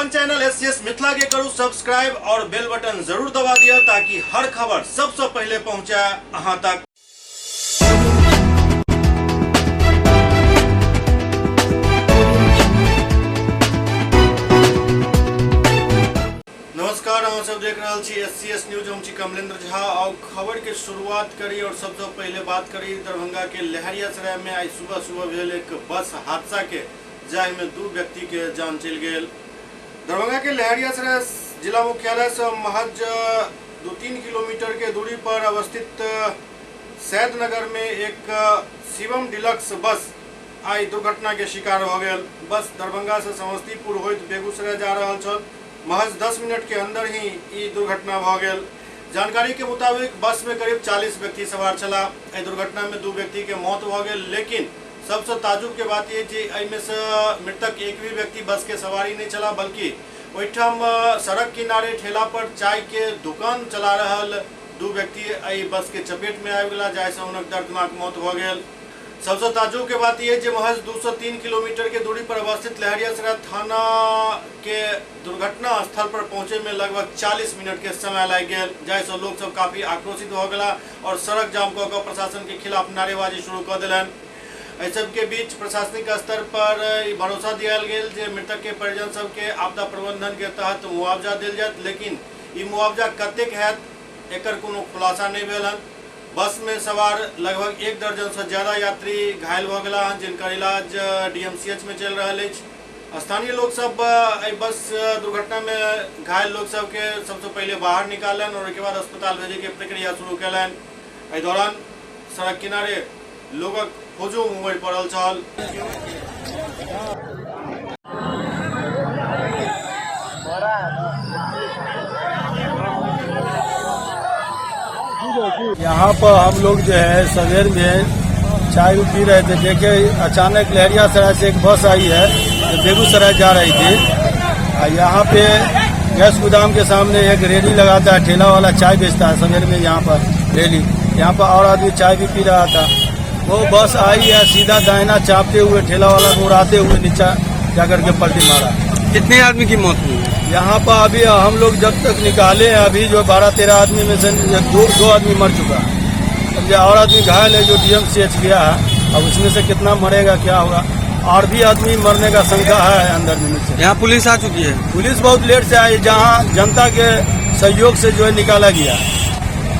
अपन channel SCS Mithila के करू सब्सक्राइब और बेल बटन जरूर दबा दिया ताकि हर खबर सबसे पहले पहुंचे अहां तक। नमस्कार, अहाँ सब देख रहल छी एससीएस न्यूज। हम छी कमलेंद्र झा और खबर के शुरुआत करी और सबसे पहले बात करी दरभंगा के लहरियासराय में आई सुबह सुबह भेल एक बस हादसा के, जाहि में 2 व्यक्ति के जान चलि गेल। दरभंगा के लहरियासराय जिला मुख्यालय से महज 2-3 किलोमीटर के दूरी पर अवस्थित सैदनगर में एक शिवम डिलक्स बस आई दुर्घटना के शिकार हो गेल। बस दरभंगा से समस्तीपुर होइत बेगूसराय जा रहल छल। महज 10 मिनट के अंदर ही ई दुर्घटना भ गेल। जानकारी के मुताबिक बस में करीब 40 व्यक्ति सवार छला। एहि दुर्घटना में 2 व्यक्ति के मौत भ गेल, लेकिन सबसे ताजुब के बात यह जे एहिमे से मृतक एक भी व्यक्ति बस के सवारी नहीं छला, बल्कि ओहिठाम सड़क किनारे ठेला पर चाय के दुकान चला रहल 2 व्यक्ति एहि बस के चपेट में आबि गेला, जाहिसँ हुनक दर्दनाक मौत भ गेल। सबसे ताजुब के बात यह जे महज 203 किलोमीटर के दूरी पर अवस्थित लहरियासराय थाना के दुर्घटना स्थल पर पहुंचे में लगभग 40 मिनट के समय लागि गेल, जाहिसँ लोग सब काफी आक्रोशित हो गेला और सड़क जाम कऽ कऽ प्रशासन के खिलाफ नारेबाजी शुरू कऽ देलनि। एहि सब के बीच प्रशासनिक स्तर पर ई भरोसा दियाल गेल जे मृतक के परिजन सबके आपदा प्रबंधन के तहत मुआवजा देल जायत, लेकिन ई मुआवजा कतेक हैत एकर कोनो खुलासा नहीं भेल हन। बस में सवार लगभग 1 दर्जन से ज्यादा यात्री घायल भऽ गेला हन, जिनकर इलाज डीएमसीएच में चलि रहल अछि। स्थानीय लोग सब एहि बस दुर्घटना में घायल लोग सबके सबसे पहले बाहर निकालनि और ओहिके बाद अस्पताल भेजे के प्रक्रिया शुरू कयलनि। एहि दौरान सड़क किनारे लोगक हुजूम उमड़ि पड़ल छल। यहाँ पर हम लोग जो है सवेर में चाय पी रहे थे, देखे अचानक लहरियासराय से एक बस आई है जो बेगूसराय जा रही थी। और यहाँ पे गैस गोदाम के सामने एक रेडी लगाता है, ठेला वाला चाय बेचता है सवेर में। यहाँ पर रेली, यहाँ पर और आदमी चाय भी पी रहा था। वो बस आई है सीधा दाहिना चापते हुए ठेला वाला को उड़ाते हुए नीचा जाकर के पलटी मारा। कितने आदमी की मौत हुई है? यहाँ पर अभी हम लोग जब तक निकाले हैं, अभी जो 12-13 आदमी में से दो आदमी मर चुका है, समझे, और आदमी घायल है जो डीएमसीएच गया है। अब उसमें से कितना मरेगा क्या होगा, और भी आदमी मरने का शंका है अंदर में नीचे। यहाँ पुलिस आ चुकी है? पुलिस बहुत लेट से आई, जहाँ जनता के सहयोग से जो है निकाला गया,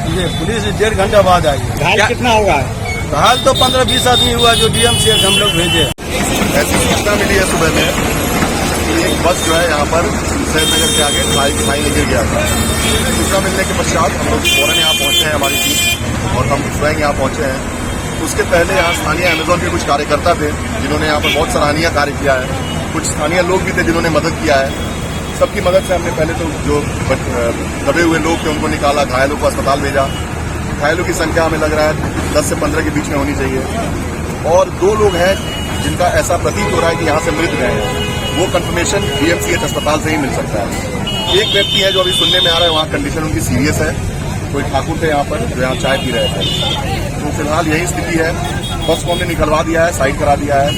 समझे, पुलिस 1.5 घंटा बाद आई है। घायल कितना होगा? घायल तो 15-20 आदमी हुआ जो डीएमसीएच हम लोग भेजे। ऐसी सूचना मिली है सुबह में कि एक बस जो है यहाँ पर सैदनगर के आगे खाई में गिर गया था। सूचना मिलने के पश्चात हम लोग फौरन यहाँ पहुँचे हैं, हमारी टीम और हम स्वयं यहाँ पहुँचे हैं। उसके पहले यहाँ स्थानीय अमेजोन के कुछ कार्यकर्ता थे जिन्होंने यहाँ पर बहुत सराहनीय कार्य किया है। कुछ स्थानीय लोग भी थे जिन्होंने मदद किया है। सबकी मदद से हमने पहले तो जो दबे हुए लोग थे उनको निकाला, घायलों को अस्पताल भेजा। घायलों की संख्या हमें लग रहा है 10 से 15 के बीच में होनी चाहिए। और 2 लोग हैं जिनका ऐसा प्रतीत हो रहा है कि यहाँ से मृत गए हैं, वो कंफर्मेशन डीएमसीएच अस्पताल से ही मिल सकता है। एक व्यक्ति है जो अभी सुनने में आ रहा है, वहाँ कंडीशन उनकी सीरियस है। कोई ठाकुर थे यहाँ पर जो यहाँ चाय पी रहे थे। तो फिलहाल यही स्थिति है। बस को हमने निकलवा दिया है, साइड करा दिया है।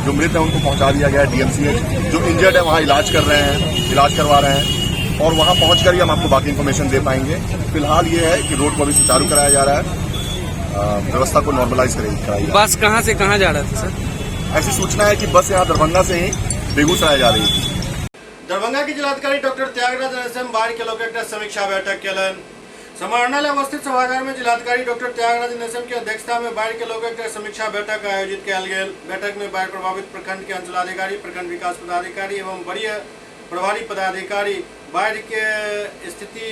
जो मृत है उनको पहुँचा दिया गया है डीएमसीएच। जो इंजर्ड है वहाँ इलाज कर रहे हैं, इलाज करवा रहे हैं और वहाँ पहुँच कर ही हम आपको बाकी इन्फॉर्मेशन दे पाएंगे। फिलहाल ये है कि रोड को अभी सुचारू कराया जा रहा है, व्यवस्था को नॉर्मलाइज कराई जा रही है। बस कहाँ से कहाँ जा रहा था सर? ऐसी सूचना है कि बस यहाँ दरभंगा से ही बेगूसराय जा रही थी। दरभंगा के जिलाधिकारी डॉक्टर त्यागराजन एसएम बाढ़ के लऽ एकटा समीक्षा बैठक केलनि। समाहरणालय अवस्थित सभागार में जिलाधिकारी डॉक्टर त्यागराजन एसएम के अध्यक्षता में बाढ़ के लऽ एकटा समीक्षा बैठक आयोजित कयल गेल। बैठक में बाढ़ प्रभावित प्रखंड के अंचलाधिकारी, प्रखंड विकास पदाधिकारी एवं वरीय प्रभारी पदाधिकारी बाढ़ के स्थिति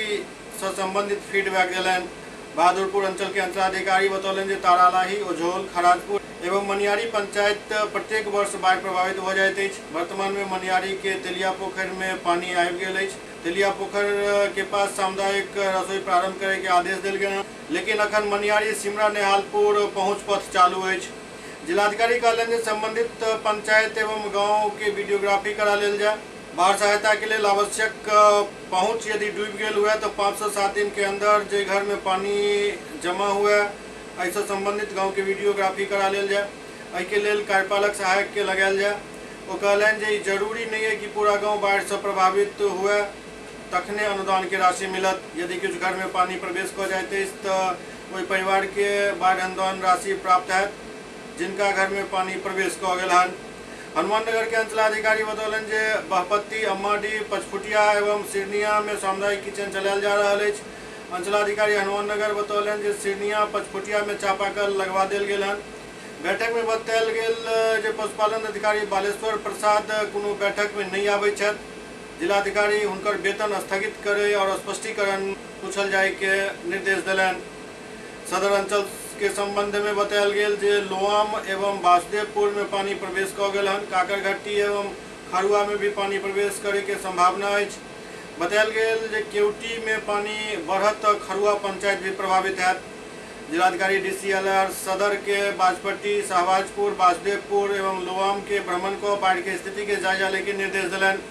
से संबंधित फीडबैक देलनि। बहादुरपुर अंचल के अंचलाधिकारी बतौलनि जे तारालाही, ओझोल, खराजपुर एवं मनियारी पंचायत प्रत्येक वर्ष बाढ़ि प्रभावित हो जाइत अछि। वर्तमान में मनियारी के तेलिया पोखरि में पानी आबि गेल अछि। तेलिया पोखरि के पास सामुदायिक रसोई प्रारंभ करे के आदेश देल गेल, लेकिन अखन मनियारी सिमरा नेहालपुर पहुँच पथ चालू अछि। जिलाधिकारी कहलनि जे संबंधित पंचायत एवं गांव के वीडियोग्राफी करा लेल जाय। बाढ़ सहायता के लेल आवश्यक पहुँच यदि डूबि गेल हुए तो 5 से 7 दिन के अंदर जे घर में पानी जमा हुए एहिसँ संबंधित गांव के वीडियोग्राफी करा लेल जाय। एहिके लेल कार्यपालक सहायक के लगायल जाय। ओ कहलनि जे ई जरूरी नहीं है कि पूरा गांव बाढ़ि से प्रभावित हुए तखने अनुदान के राशि मिलत। यदि किछु घर में पानी प्रवेश कऽ जाइत अछि तऽ ओहि परिवार के बाढ़ि अनुदान राशि प्राप्त हैत जिनका घर में पानी प्रवेश कऽ गेल हन। हनुमाननगर के अंचलाधिकारी बतौलनि जे बहपत्ती, अम्माडी, पचफुटिया एवं सिरनिया में सामुदायिक किचन चलायल जा रहल अछि। अंचलाधिकारी हनुमाननगर बतौलनि जे सिरनिया, पचफुटिया में चापाकल लगवा देल गेल हन। बैठक में बतायल गेल जे पशुपालन अधिकारी बालेश्वर प्रसाद कोनो बैठक में नहीं आबै छथि। जिलाधिकारी हुनकर वेतन स्थगित करे और स्पष्टीकरण पूछल जाय के निर्देश देलनि। सदर अंचल के संबंध में बतायल गेल जे लोआम एवं वासुदेवपुर में पानी प्रवेश कऽ गेल हन। काकरघट्टी एवं खरुआ में भी पानी प्रवेश करे के संभावना अछि। बतायल गेल जे केवटी में पानी बढ़त तऽ खरुआ पंचायत भी प्रभावित हैत। जिलाधिकारी डीसीएलआर सदर के बाजपट्टी, शाहबाजपुर, वासुदेवपुर एवं लोआम के भ्रमण कऽ बाढ़ि के स्थिति के जायजा ले के निर्देश देलनि।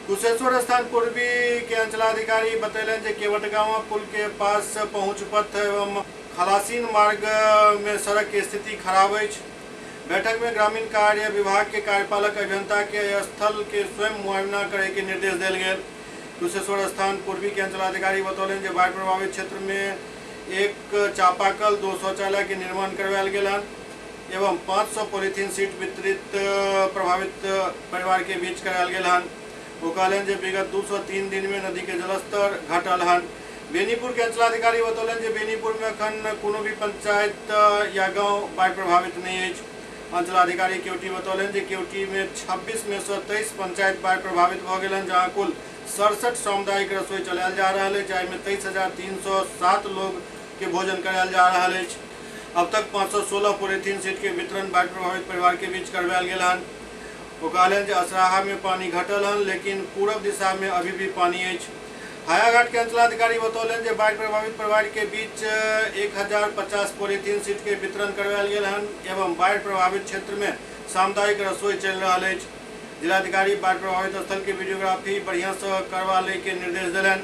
कुशेश्वर स्थान पूर्वी के अंचलाधिकारी बतौलनि जे केवटगांव पुल के पास पहुंच पथ एवं खलासीन मार्ग में सड़क के स्थिति खराब अछि। बैठक में ग्रामीण कार्य विभाग के कार्यपालक अभियंता के स्थल के स्वयं मुआयना करे के निर्देश देल गेल। कुशेश्वर स्थान पूर्वी के अंचलाधिकारी बतौलनि जे बाढ़ि प्रभावित क्षेत्र में 1 चापाकल, 2 शौचालय के निर्माण करवायल गेल हन एवं 500 पॉलीथीन सीट वितरित प्रभावित परिवार के बीच करायल गेल हन। ओ कहलनि जे विगत 203 दिन में नदी के जलस्तर घटल हन। बेनीपुर के अंचलाधिकारी बतौलनि जे बेनीपुर में अखन कोनो भी पंचायत या गांव बाढ़ि प्रभावित नहीं अछि। अंचलाधिकारी केवटी बतौलनि जे केवटी में 26 में से 23 पंचायत बाढ़ि प्रभावित भऽ गेल हन, जहां कुल 67 सामुदायिक रसोई चलायल जा रहल अछि, जाहिमे 23,307 लोग के भोजन करायल जा रहल अछि। अब तक 516 पॉलीथीन सीट के वितरण बाढ़ि प्रभावित परिवार के बीच करवायल गेल हन। ओ कहलनि जे असराहा में पानी घटल हन, लेकिन पूरब दिशा में अभी भी पानी अछि। हायाघाट के अंचलाधिकारी बतौलनि जे बाढ़ि प्रभावित परिवार के बीच 1050 पॉलीथीन सीट के वितरण करवायल गेल हन एवं बाढ़ि प्रभावित क्षेत्र में सामुदायिक रसोई चलि रहल अछि। जिलाधिकारी बाढ़ि प्रभावित स्थल के वीडियोग्राफी बढ़िया से करवा ले के निर्देश देलनि।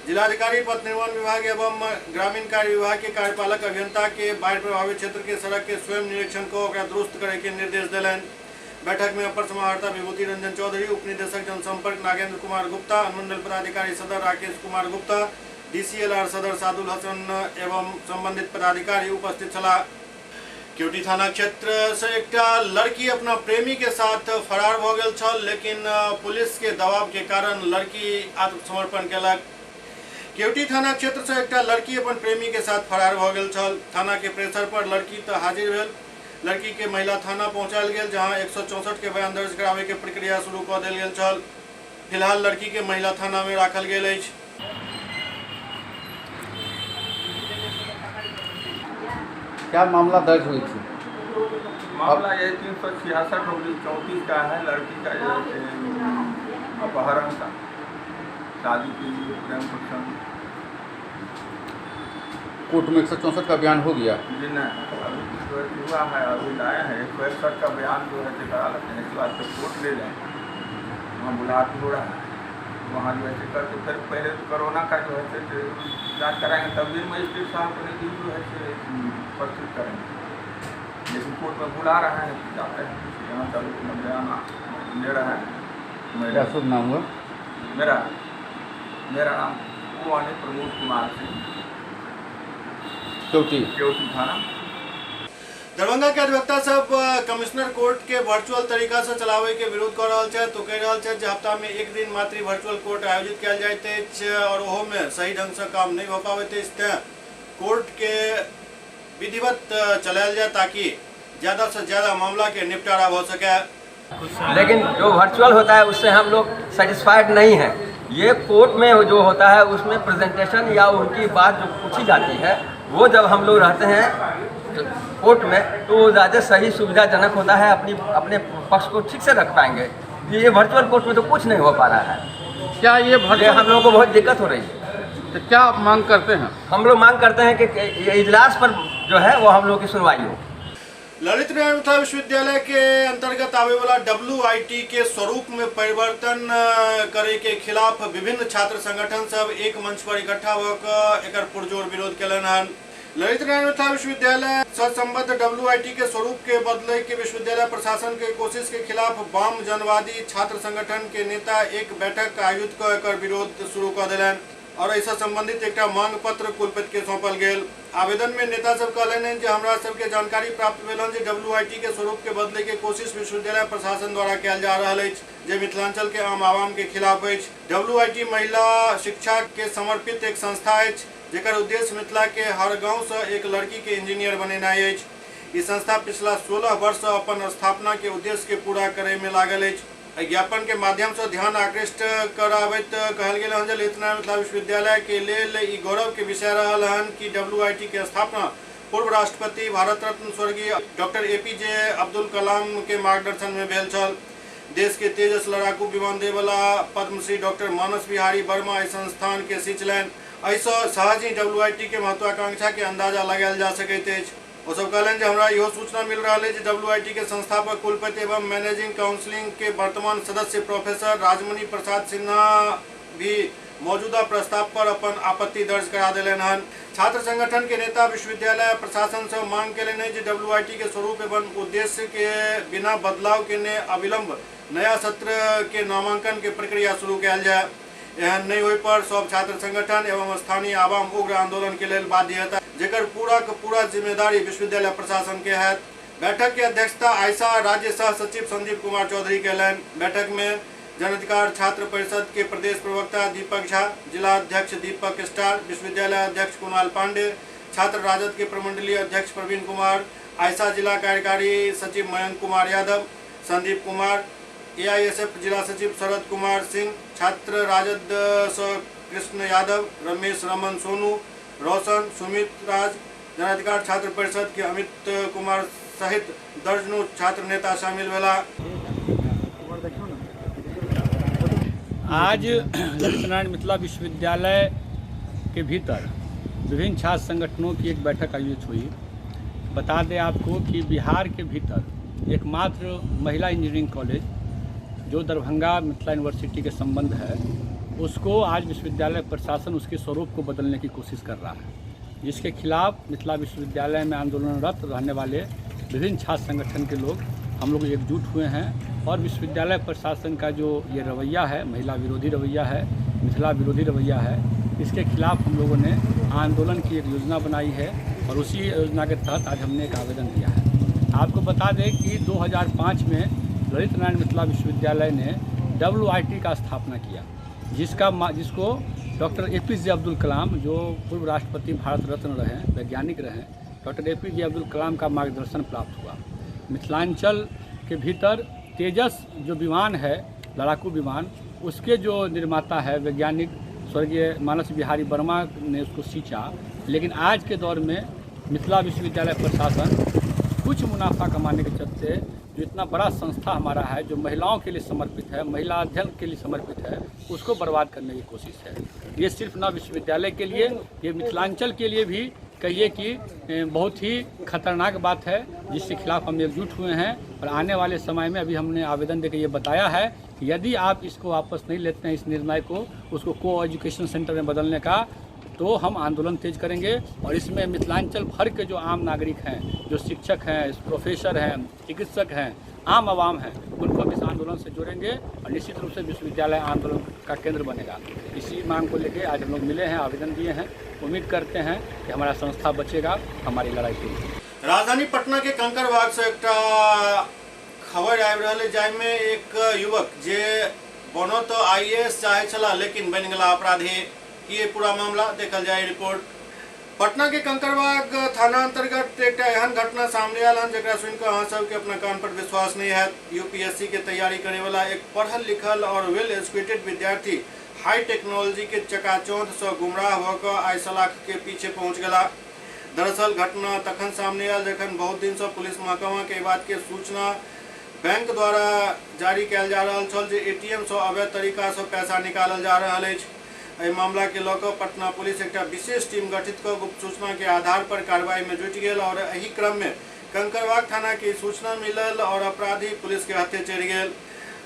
जिलाधिकारी पथ निर्माण विभाग एवं ग्रामीण कार्य विभाग के कार्यपालक अभियंता के बाढ़ि प्रभावित क्षेत्र के सड़क के स्वयं निरीक्षण कऽ ओकरा दुरुस्त करे के निर्देश देलनि। बैठक में अपर समाहर्ता विभूति रंजन चौधरी, उप निदेशक जनसंपर्क नागेंद्र कुमार गुप्ता, अनुमंडल पदाधिकारी सदर राकेश कुमार गुप्ता, डीसीएलआर सदर सादुल हसन एवं संबंधित पदाधिकारी उपस्थित छलाह। केवटी थाना क्षेत्र से एकटा लड़की अपना प्रेमी के साथ फरार भऽ गेल छल, लेकिन पुलिस के दबाव के कारण लड़की आत्मसमर्पण केलक। केवटी थाना क्षेत्र से एकटा लड़की अपन प्रेमी के साथ फरार भऽ गेल छल। थाना के प्रेशर पर लड़की तऽ हाजिर भेल। लड़की के महिला थाना पहुंचायल गेल, जहां 164 के बयान दर्ज करावे के प्रक्रिया शुरू कऽ देल गेल छल। फिलहाल लड़की के महिला थाना में राखल गेल अछि। क्या मामला दर्ज हुई थी? मामला ये 366/34 का है। लड़की का ये अपहरण का, शादी के लिए प्रेम प्रसंग। कोर्ट में 164 का बयान हो गया? जी नहीं, अभी हुआ है, अभी लाए हैं 161 का बयान जो है करा लेते हैं। इसके बाद फिर कोर्ट ले जाएंगे, वहाँ बुलाहट हो रहा है, वहाँ जो है करके फिर पहले तो कोरोना का जो है जाँच कराएंगे, तब भी मजिस्ट्रेट साहब को नहीं जो है प्रस्तुत करेंगे। लेकिन कोर्ट में बुला रहे हैं, जाते हैं, यहाँ चालू बयान ले रहा है। मेरा शुभ नाम हुआ? मेरा नाम कुआनी प्रमोद कुमार सिंह, केवटी थाना। दरभंगा के अधिवक्ता सब कमिश्नर कोर्ट के वर्चुअल तरीका से चलावे के विरोध कर रहल छथि। तो कहि रहल छथि जे हफ्ता में एक दिन मात्र वर्चुअल कोर्ट आयोजित कयल जाइत अछि और ओहो में सही ढंग से काम नहीं भऽ पाबैत अछि, तें कोर्ट के विधिवत चलायल जाए ताकि ज्यादा से ज्यादा मामला के निपटारा भऽ सके। लेकिन जो वर्चुअल होता है उससे हम लोग सेटिस्फाइड नहीं हैं। ये कोर्ट में जो होता है उसमें प्रेजेंटेशन या उनकी बात जो पूछी जाती है वो जब हम लोग रहते हैं कोर्ट में तो वो ज़्यादा सही सुविधाजनक होता है, अपनी अपने पक्ष को ठीक से रख पाएंगे। ये वर्चुअल कोर्ट में तो कुछ नहीं हो पा रहा है। क्या ये हम लोगों को बहुत दिक्कत हो रही है। तो क्या आप मांग करते हैं? हम लोग मांग करते हैं कि ये इजलास पर जो है वो हम लोगों की सुनवाई हो। ललित नारायण मिथिला विश्वविद्यालय के अंतर्गत आवे वाला WIT के स्वरूप में परिवर्तन करे के खिलाफ विभिन्न छात्र संगठन सब एक मंच पर इकट्ठा होकर एकर पुरजोर विरोध कयलनि हन। ललित नारायण मिथिला विश्वविद्यालय से संबद्ध डब्ल्यूआईटी के स्वरूप के बदले के विश्वविद्यालय प्रशासन के कोशिश के खिलाफ वाम जनवादी छात्र संगठन के नेता एक बैठक आयोजित कर एकर विरोध शुरू कर देलनि और एहिसँ संबंधित एकटा मांग पत्र कुलपति के सौंपल गेल। आवेदन में नेता सब कहलनि जे हमरा सबके जानकारी प्राप्त भेल जे डब्ल्यूआईटी के स्वरूप के बदले के कोशिश विश्वविद्यालय प्रशासन द्वारा कयल जा रहल अछि, जे मिथिलांचल के आम आवाम के खिलाफ अछि। डब्ल्यूआईटी महिला शिक्षा के समर्पित एक संस्था अछि, जेकर उद्देश्य मिथिला के हर गांव से एक लड़की के इंजीनियर बनेनाइ अछि। ई संस्था पिछला 16 वर्ष से अपन स्थापना के उद्देश्य के पूरा करे में लागल अछि। ज्ञापन के माध्यम से ध्यान आकृष्ट कराबैत कहल गेल हन जे ललित नारायण मिथिला विश्वविद्यालय के लेल ई गौरव के विषय रहल हन कि डब्ल्यूआईटी के स्थापना पूर्व राष्ट्रपति भारत रत्न स्वर्गीय डॉक्टर एपीजे अब्दुल कलाम के मार्गदर्शन में भेल छल। देश के तेजस लड़ाकू विमान देवला पद्मश्री डॉक्टर मानस बिहारी वर्मा एहि संस्थान के सिंचलनि। एहिसँ सहज ही डब्ल्यूआईटी के महत्वाकांक्षा के अंदाजा लगायल जा सकैत अछि। ओ सब कहलनि जे हमरा इहो सूचना मिल रहल अछि जे डब्ल्यूआईटी के संस्थापक कुलपति एवं मैनेजिंग काउंसिलिंग के वर्तमान सदस्य प्रोफेसर राजमणि प्रसाद सिन्हा भी मौजूदा प्रस्ताव पर अपन आपत्ति दर्ज करा देलनि हन। छात्र संगठन के नेता विश्वविद्यालय प्रशासन से मांग केलनि जे डब्ल्यूआईटी के स्वरूप एवं उद्देश्य के बिना बदलाव के ने अविलंब नया सत्र के नामांकन के प्रक्रिया शुरू कयल जाय। एहन नहीं होय पर सब छात्र संगठन एवं स्थानीय आवाम उग्र आंदोलन के लेल बाध्य हेता, जेकर पूरा के पूरा जिम्मेदारी विश्वविद्यालय प्रशासन के हैत। बैठक के अध्यक्षता आयसा राज्य सह सचिव संदीप कुमार चौधरी केलनि। बैठक में जन अधिकार छात्र परिषद के प्रदेश प्रवक्ता दीपक झा, जिला अध्यक्ष दीपक स्टार, विश्वविद्यालय अध्यक्ष कुणाल पांडे, छात्र राजद के प्रमंडलीय अध्यक्ष प्रवीण कुमार, आयसा जिला कार्यकारी सचिव मयंक कुमार यादव, संदीप कुमार, एआईएसएफ जिला सचिव शरद कुमार सिंह, छात्र राजद कृष्ण यादव, रमेश रमन सोनू, रोशन, सुमित राज, जनाधिकार छात्र परिषद के अमित कुमार सहित दर्जनों छात्र नेता शामिल भेला। आज ललित नारायण मिथिला विश्वविद्यालय के भीतर विभिन्न छात्र संगठनों की एक बैठक आयोजित हुई। बता दें आपको कि बिहार के भीतर एकमात्र महिला इंजीनियरिंग कॉलेज जो दरभंगा मिथिला यूनिवर्सिटी के संबंध है, उसको आज विश्वविद्यालय प्रशासन उसके स्वरूप को बदलने की कोशिश कर रहा है, जिसके खिलाफ मिथिला विश्वविद्यालय में आंदोलनरत रहने वाले विभिन्न छात्र संगठन के लोग हम लोग एकजुट हुए हैं और विश्वविद्यालय प्रशासन का जो ये रवैया है, महिला विरोधी रवैया है, मिथिला विरोधी रवैया है, इसके खिलाफ हम लोगों ने आंदोलन की एक योजना बनाई है और उसी योजना के तहत आज हमने एक आवेदन दिया है। आपको बता दें कि 2005 में ललित नारायण मिथिला विश्वविद्यालय ने डब्ल्यूआईटी का स्थापना किया, जिसको डॉक्टर एपीजे अब्दुल कलाम, जो पूर्व राष्ट्रपति भारत रत्न रहे, वैज्ञानिक रहे, डॉक्टर एपीजे अब्दुल कलाम का मार्गदर्शन प्राप्त हुआ। मिथिलांचल के भीतर तेजस जो विमान है, लड़ाकू विमान, उसके जो निर्माता है वैज्ञानिक स्वर्गीय मानस बिहारी वर्मा ने उसको सींचा। लेकिन आज के दौर में मिथिला विश्वविद्यालय प्रशासन कुछ मुनाफा कमाने के चलते जो इतना बड़ा संस्था हमारा है, जो महिलाओं के लिए समर्पित है, महिला अध्ययन के लिए समर्पित है, उसको बर्बाद करने की कोशिश है। ये सिर्फ ना विश्वविद्यालय के लिए, ये मिथिलांचल के लिए भी कहिए कि बहुत ही खतरनाक बात है, जिसके खिलाफ हम एकजुट हुए हैं। और आने वाले समय में अभी हमने आवेदन देकर ये बताया है कि यदि आप इसको वापस नहीं लेते हैं, इस निर्णय को, उसको को एजुकेशन सेंटर में बदलने का, तो हम आंदोलन तेज करेंगे। और इसमें मिथिलांचल भर के जो आम नागरिक हैं, जो शिक्षक हैं, प्रोफेसर हैं, चिकित्सक हैं, आम आवाम हैं, उनको हम इस आंदोलन से जोड़ेंगे और निश्चित रूप से विश्वविद्यालय आंदोलन का केंद्र बनेगा। इसी मांग को लेकर आज हम लोग मिले हैं, आवेदन दिए हैं। उम्मीद करते हैं कि हमारा संस्था बचेगा, हमारी लड़ाई पूरी। राजधानी पटना के कंकड़बाग से एक खबर आबि रहल है, जाहिमे एक युवक जे बनो तो आईएएस चाहे छला लेकिन बनि गेला अपराधी। ये पूरा मामला देखल जाए रिपोर्ट। पटना के कंकड़बाग थाना अंतर्गत एक एहन घटना सामने आयल हन जकरा सुनि कऽ अहाँ सबके अपना कान पर विश्वास नहीं है। यूपीएससी के तैयारी करे वाला एक पढ़ल लिखल और वेल एजुकेटेड विद्यार्थी हाई टेक्नोलॉजी के चकाचौंध से गुमराह होकर आइ सलाख के पीछे पहुँच गया। दरअसल घटना तखन सामने आयल जखन बहुत दिन से पुलिस महकमा के बात के सूचना बैंक द्वारा जारी कयल जा रहल छल जे एटीएम से अवैध तरीका से पैसा निकालल जा रहल अछि। एहि मामला के लऽ कऽ पटना पुलिस एक विशेष टीम गठित कऽ गुप्त सूचना के आधार पर कार्रवाई में जुटि गेल और एहि क्रम में कंकड़बाग थाना के सूचना मिलल और अपराधी पुलिस के हथे चढ़ि गेल।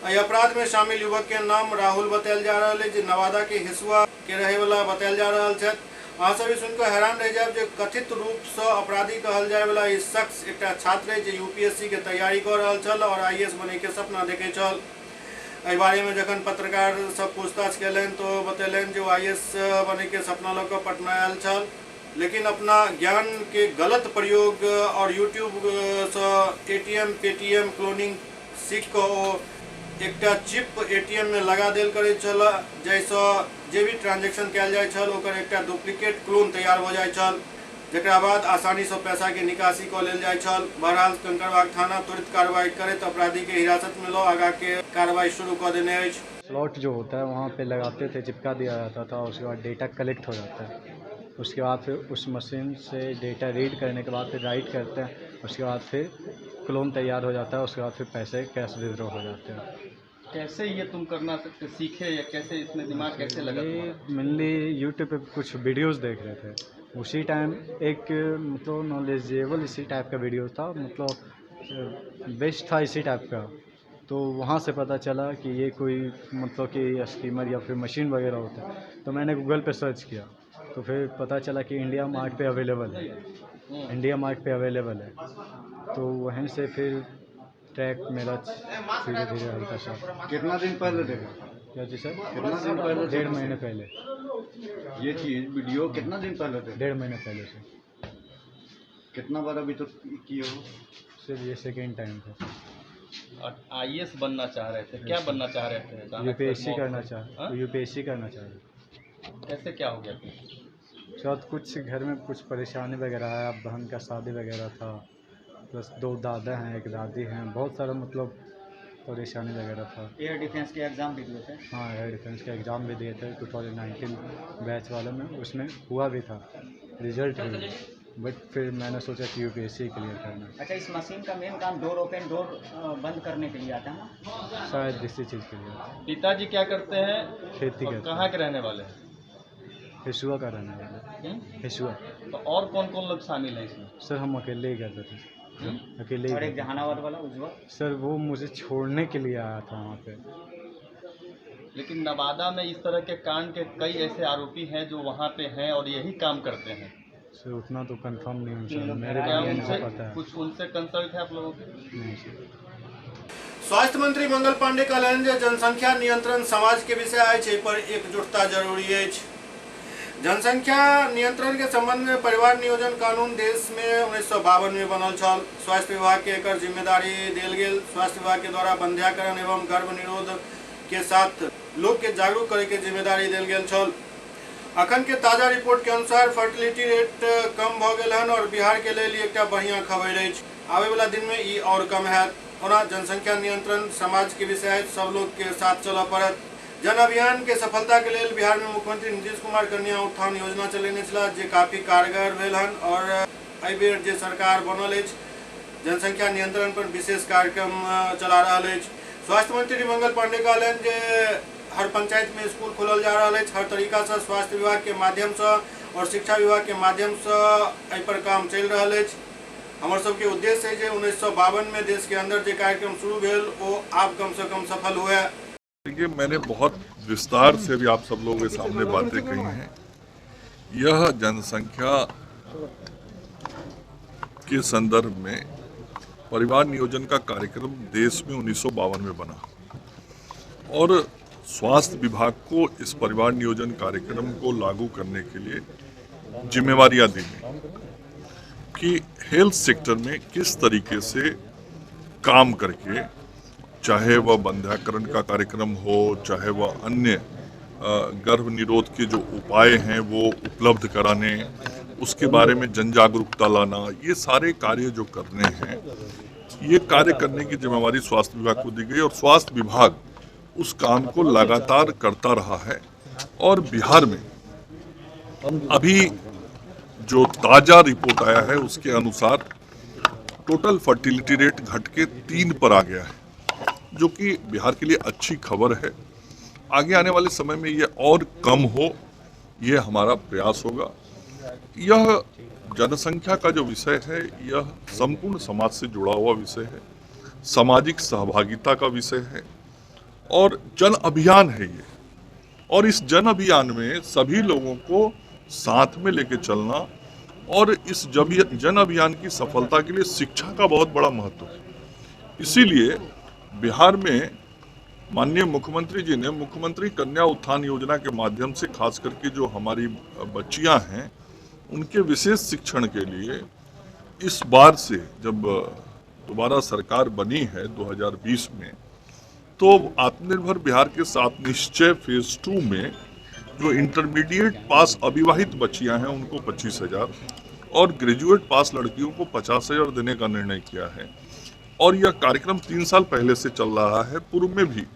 एहि अपराध में शामिल युवक के नाम राहुल बतायल जा रहल अछि, जे नवादा के हिसुआ के रहे वाला बतायल जा रहल छथि अहाँ सब सुनि कऽ हैरान रहि जायब जे कथित रूप से अपराधी कहल जाय वाला ई शख्स एकटा छात्र अछि जे यूपीएससी के तैयारी कऽ रहल छल और आईएएस बनै के सपना देखै छल। एहि बारे में जखन पत्रकार सब पूछताछ केलनि तो बतेलनि जे ओ आईएएस बनै के सपना लऽ कऽ पटना आयल छल, लेकिन अपना ज्ञान के गलत प्रयोग और यूट्यूब से एटीएम पेटीएम क्लोनिंग सीख कऽ ओ एकटा चिप एटीएम में लगा देल करैत छल, जाहिसँ जे भी ट्रांजेक्शन कयल जाइत छल ओकर एकटा डुप्लीकेट क्लोन तैयार भऽ जाइत छल, जकरा बाद आसानी से पैसा के निकासी कऽ लेल जाइत छल। बहरहाल कंकड़बाग थाना त्वरित कार्रवाई करैत अपराधी के हिरासत में लऽ आगा के कार्रवाई शुरू कऽ देने अछि। स्लॉट जो होता है वहाँ पे लगाते थे, चिपका दिया जाता था, उसके बाद डेटा कलेक्ट हो जाता है। उसके बाद फिर उस मशीन से डेटा रीड करने के बाद फिर राइट करते हैं, उसके बाद फिर क्लोन तैयार हो जाता है, उसके बाद फिर पैसे कैश विड्रॉ हो जाते हैं। कैसे ये तुम करना सीखे या कैसे इसमें दिमाग कैसे लगा? ये मेनली यूट्यूब पे कुछ वीडियोस देख रहे थे, उसी टाइम एक मतलब नॉलेजेबल इसी टाइप का वीडियो था, मतलब बेस्ट था इसी टाइप का, तो वहाँ से पता चला कि ये कोई मतलब कि स्कीमर या फिर मशीन वगैरह होता है। तो मैंने गूगल पे सर्च किया तो फिर पता चला कि इंडिया मार्ट पे अवेलेबल है, इंडिया मार्ट पे अवेलेबल है। तो वहीं से फिर ट्रैक मेरा धीरे धीरे हल्का सा। कितना दिन पहले देखा? क्या जी सर? कितना दिन पहले? 1.5 महीने पहले। ये चीज़ वीडियो कितना दिन पहले देखा? 1.5 महीने पहले से। कितना बार अभी तो किए हो? सिर्फ ये सेकेंड टाइम था। और आईएएस बनना चाह रहे थे, क्या बनना चाह रहे थे? यूपीएससी करना चाह, यूपीएससी करना चाह रहे। कैसे क्या हो गया? उसके कुछ घर में कुछ परेशानी वगैरह आया, बहन का शादी वगैरह था, प्लस 2 दादा हैं, 1 दादी हैं, बहुत सारा मतलब परेशानी वगैरह था। एयर डिफेंस के एग्ज़ाम भी दिए थे? हाँ, एयर डिफेंस के एग्ज़ाम भी दिए थे 2019 बैच वाले में, उसमें हुआ भी था, रिजल्ट भी, बट फिर मैंने सोचा कि यूपीएससी क्लियर करना। अच्छा, इस मशीन का मेन काम डोर ओपन डोर बंद करने के लिए आता है ना? शायद इसी चीज़ के लिए। पिताजी क्या करते हैं? खेती करते हैं। कहाँ के रहने वाले हैं? हिसुआ का रहने वाले। हिसुआ। तो और कौन कौन लोग शामिल हैं इसमें? सर हम अकेले ही करते थे, अकेले ही। और एक जहानाबाद वाला उज्जवल? सर वो मुझे छोड़ने के लिए आया था वहाँ पे। लेकिन नवादा में इस तरह के कांड के कई ऐसे आरोपी हैं जो वहाँ पे हैं और यही काम करते हैं। सर उतना तो कंफर्म नहीं हूँ सर, मेरे बारे में पता है। कुछ उनसे कंसल्ट है आप लोगों के? नहीं सर। स्वास्थ्य मंत्री मंगल पांडे कहलनि जे जनसंख्या नियंत्रण समाज के विषय अछि, पर एकजुटता जरूरी अछि। जनसंख्या नियंत्रण के संबंध में परिवार नियोजन कानून देश में 1952 में बनल छल। स्वास्थ्य विभाग के एकर जिम्मेदारी देल गेल। स्वास्थ्य विभाग के द्वारा बंध्याकरण एवं गर्भ निरोध के साथ लोग के जागरूक करे के जिम्मेदारी देल गेल छल। अखन के ताजा रिपोर्ट के अनुसार फर्टिलिटी रेट कम भ गेल हन और बिहार के लेल एकटा बढ़िया खबर अछि। आवे वाला दिन में ई और कम हैत। ओना जनसंख्या नियंत्रण समाज के विषय सब लोग के साथ चलऽ पड़त। जन अभियान के सफलता के लेल बिहार में मुख्यमंत्री नीतीश कुमार कन्या उत्थान योजना चलेने छलाह, जे काफ़ी कारगर भेल हन और एहि बेर जे सरकार बनल अछि जनसंख्या नियंत्रण पर विशेष कार्यक्रम चला रहल अछि। स्वास्थ्य मंत्री मंगल पांडे कहलनि जे हर पंचायत में स्कूल खोलल जा रहल अछि। हर तरीका से स्वास्थ्य विभाग के माध्यम से और शिक्षा विभाग के माध्यम से एहि पर काम चलि रहल अछि। हमर सबके उद्देश्य है जे 1952 में देश के अंदर जे कार्यक्रम शुरू भेल वो आब कम से कम सफल हुए। देखिए, मैंने बहुत विस्तार से भी आप सब लोगों के सामने बातें कही हैं। यह जनसंख्या के संदर्भ में परिवार नियोजन का कार्यक्रम देश में 1952 में बना और स्वास्थ्य विभाग को इस परिवार नियोजन कार्यक्रम को लागू करने के लिए जिम्मेवारियां दी गई कि हेल्थ सेक्टर में किस तरीके से काम करके, चाहे वह बंध्याकरण का कार्यक्रम हो, चाहे वह अन्य गर्भ निरोध के जो उपाय हैं वो उपलब्ध कराने, उसके बारे में जन जागरूकता लाना, ये सारे कार्य जो करने हैं, ये कार्य करने की जिम्मेवारी स्वास्थ्य विभाग को दी गई और स्वास्थ्य विभाग उस काम को लगातार करता रहा है। और बिहार में अभी जो ताज़ा रिपोर्ट आया है उसके अनुसार टोटल फर्टिलिटी रेट घट के 3 पर आ गया है, जो कि बिहार के लिए अच्छी खबर है। आगे आने वाले समय में ये और कम हो, ये हमारा प्रयास होगा। यह जनसंख्या का जो विषय है यह संपूर्ण समाज से जुड़ा हुआ विषय है, सामाजिक सहभागिता का विषय है और जन अभियान है ये। और इस जन अभियान में सभी लोगों को साथ में लेके चलना और इस जन अभियान की सफलता के लिए शिक्षा का बहुत बड़ा महत्व है। इसीलिए बिहार में माननीय मुख्यमंत्री जी ने मुख्यमंत्री कन्या उत्थान योजना के माध्यम से खास करके जो हमारी बच्चियां हैं उनके विशेष शिक्षण के लिए इस बार से जब दोबारा सरकार बनी है 2020 में, तो आत्मनिर्भर बिहार के साथ निश्चय फेज 2 में जो इंटरमीडिएट पास अविवाहित बच्चियां हैं उनको 25,000 और ग्रेजुएट पास लड़कियों को 50,000 देने का निर्णय किया है। और यह कार्यक्रम 3 साल पहले से चल रहा है। पूर्व में भी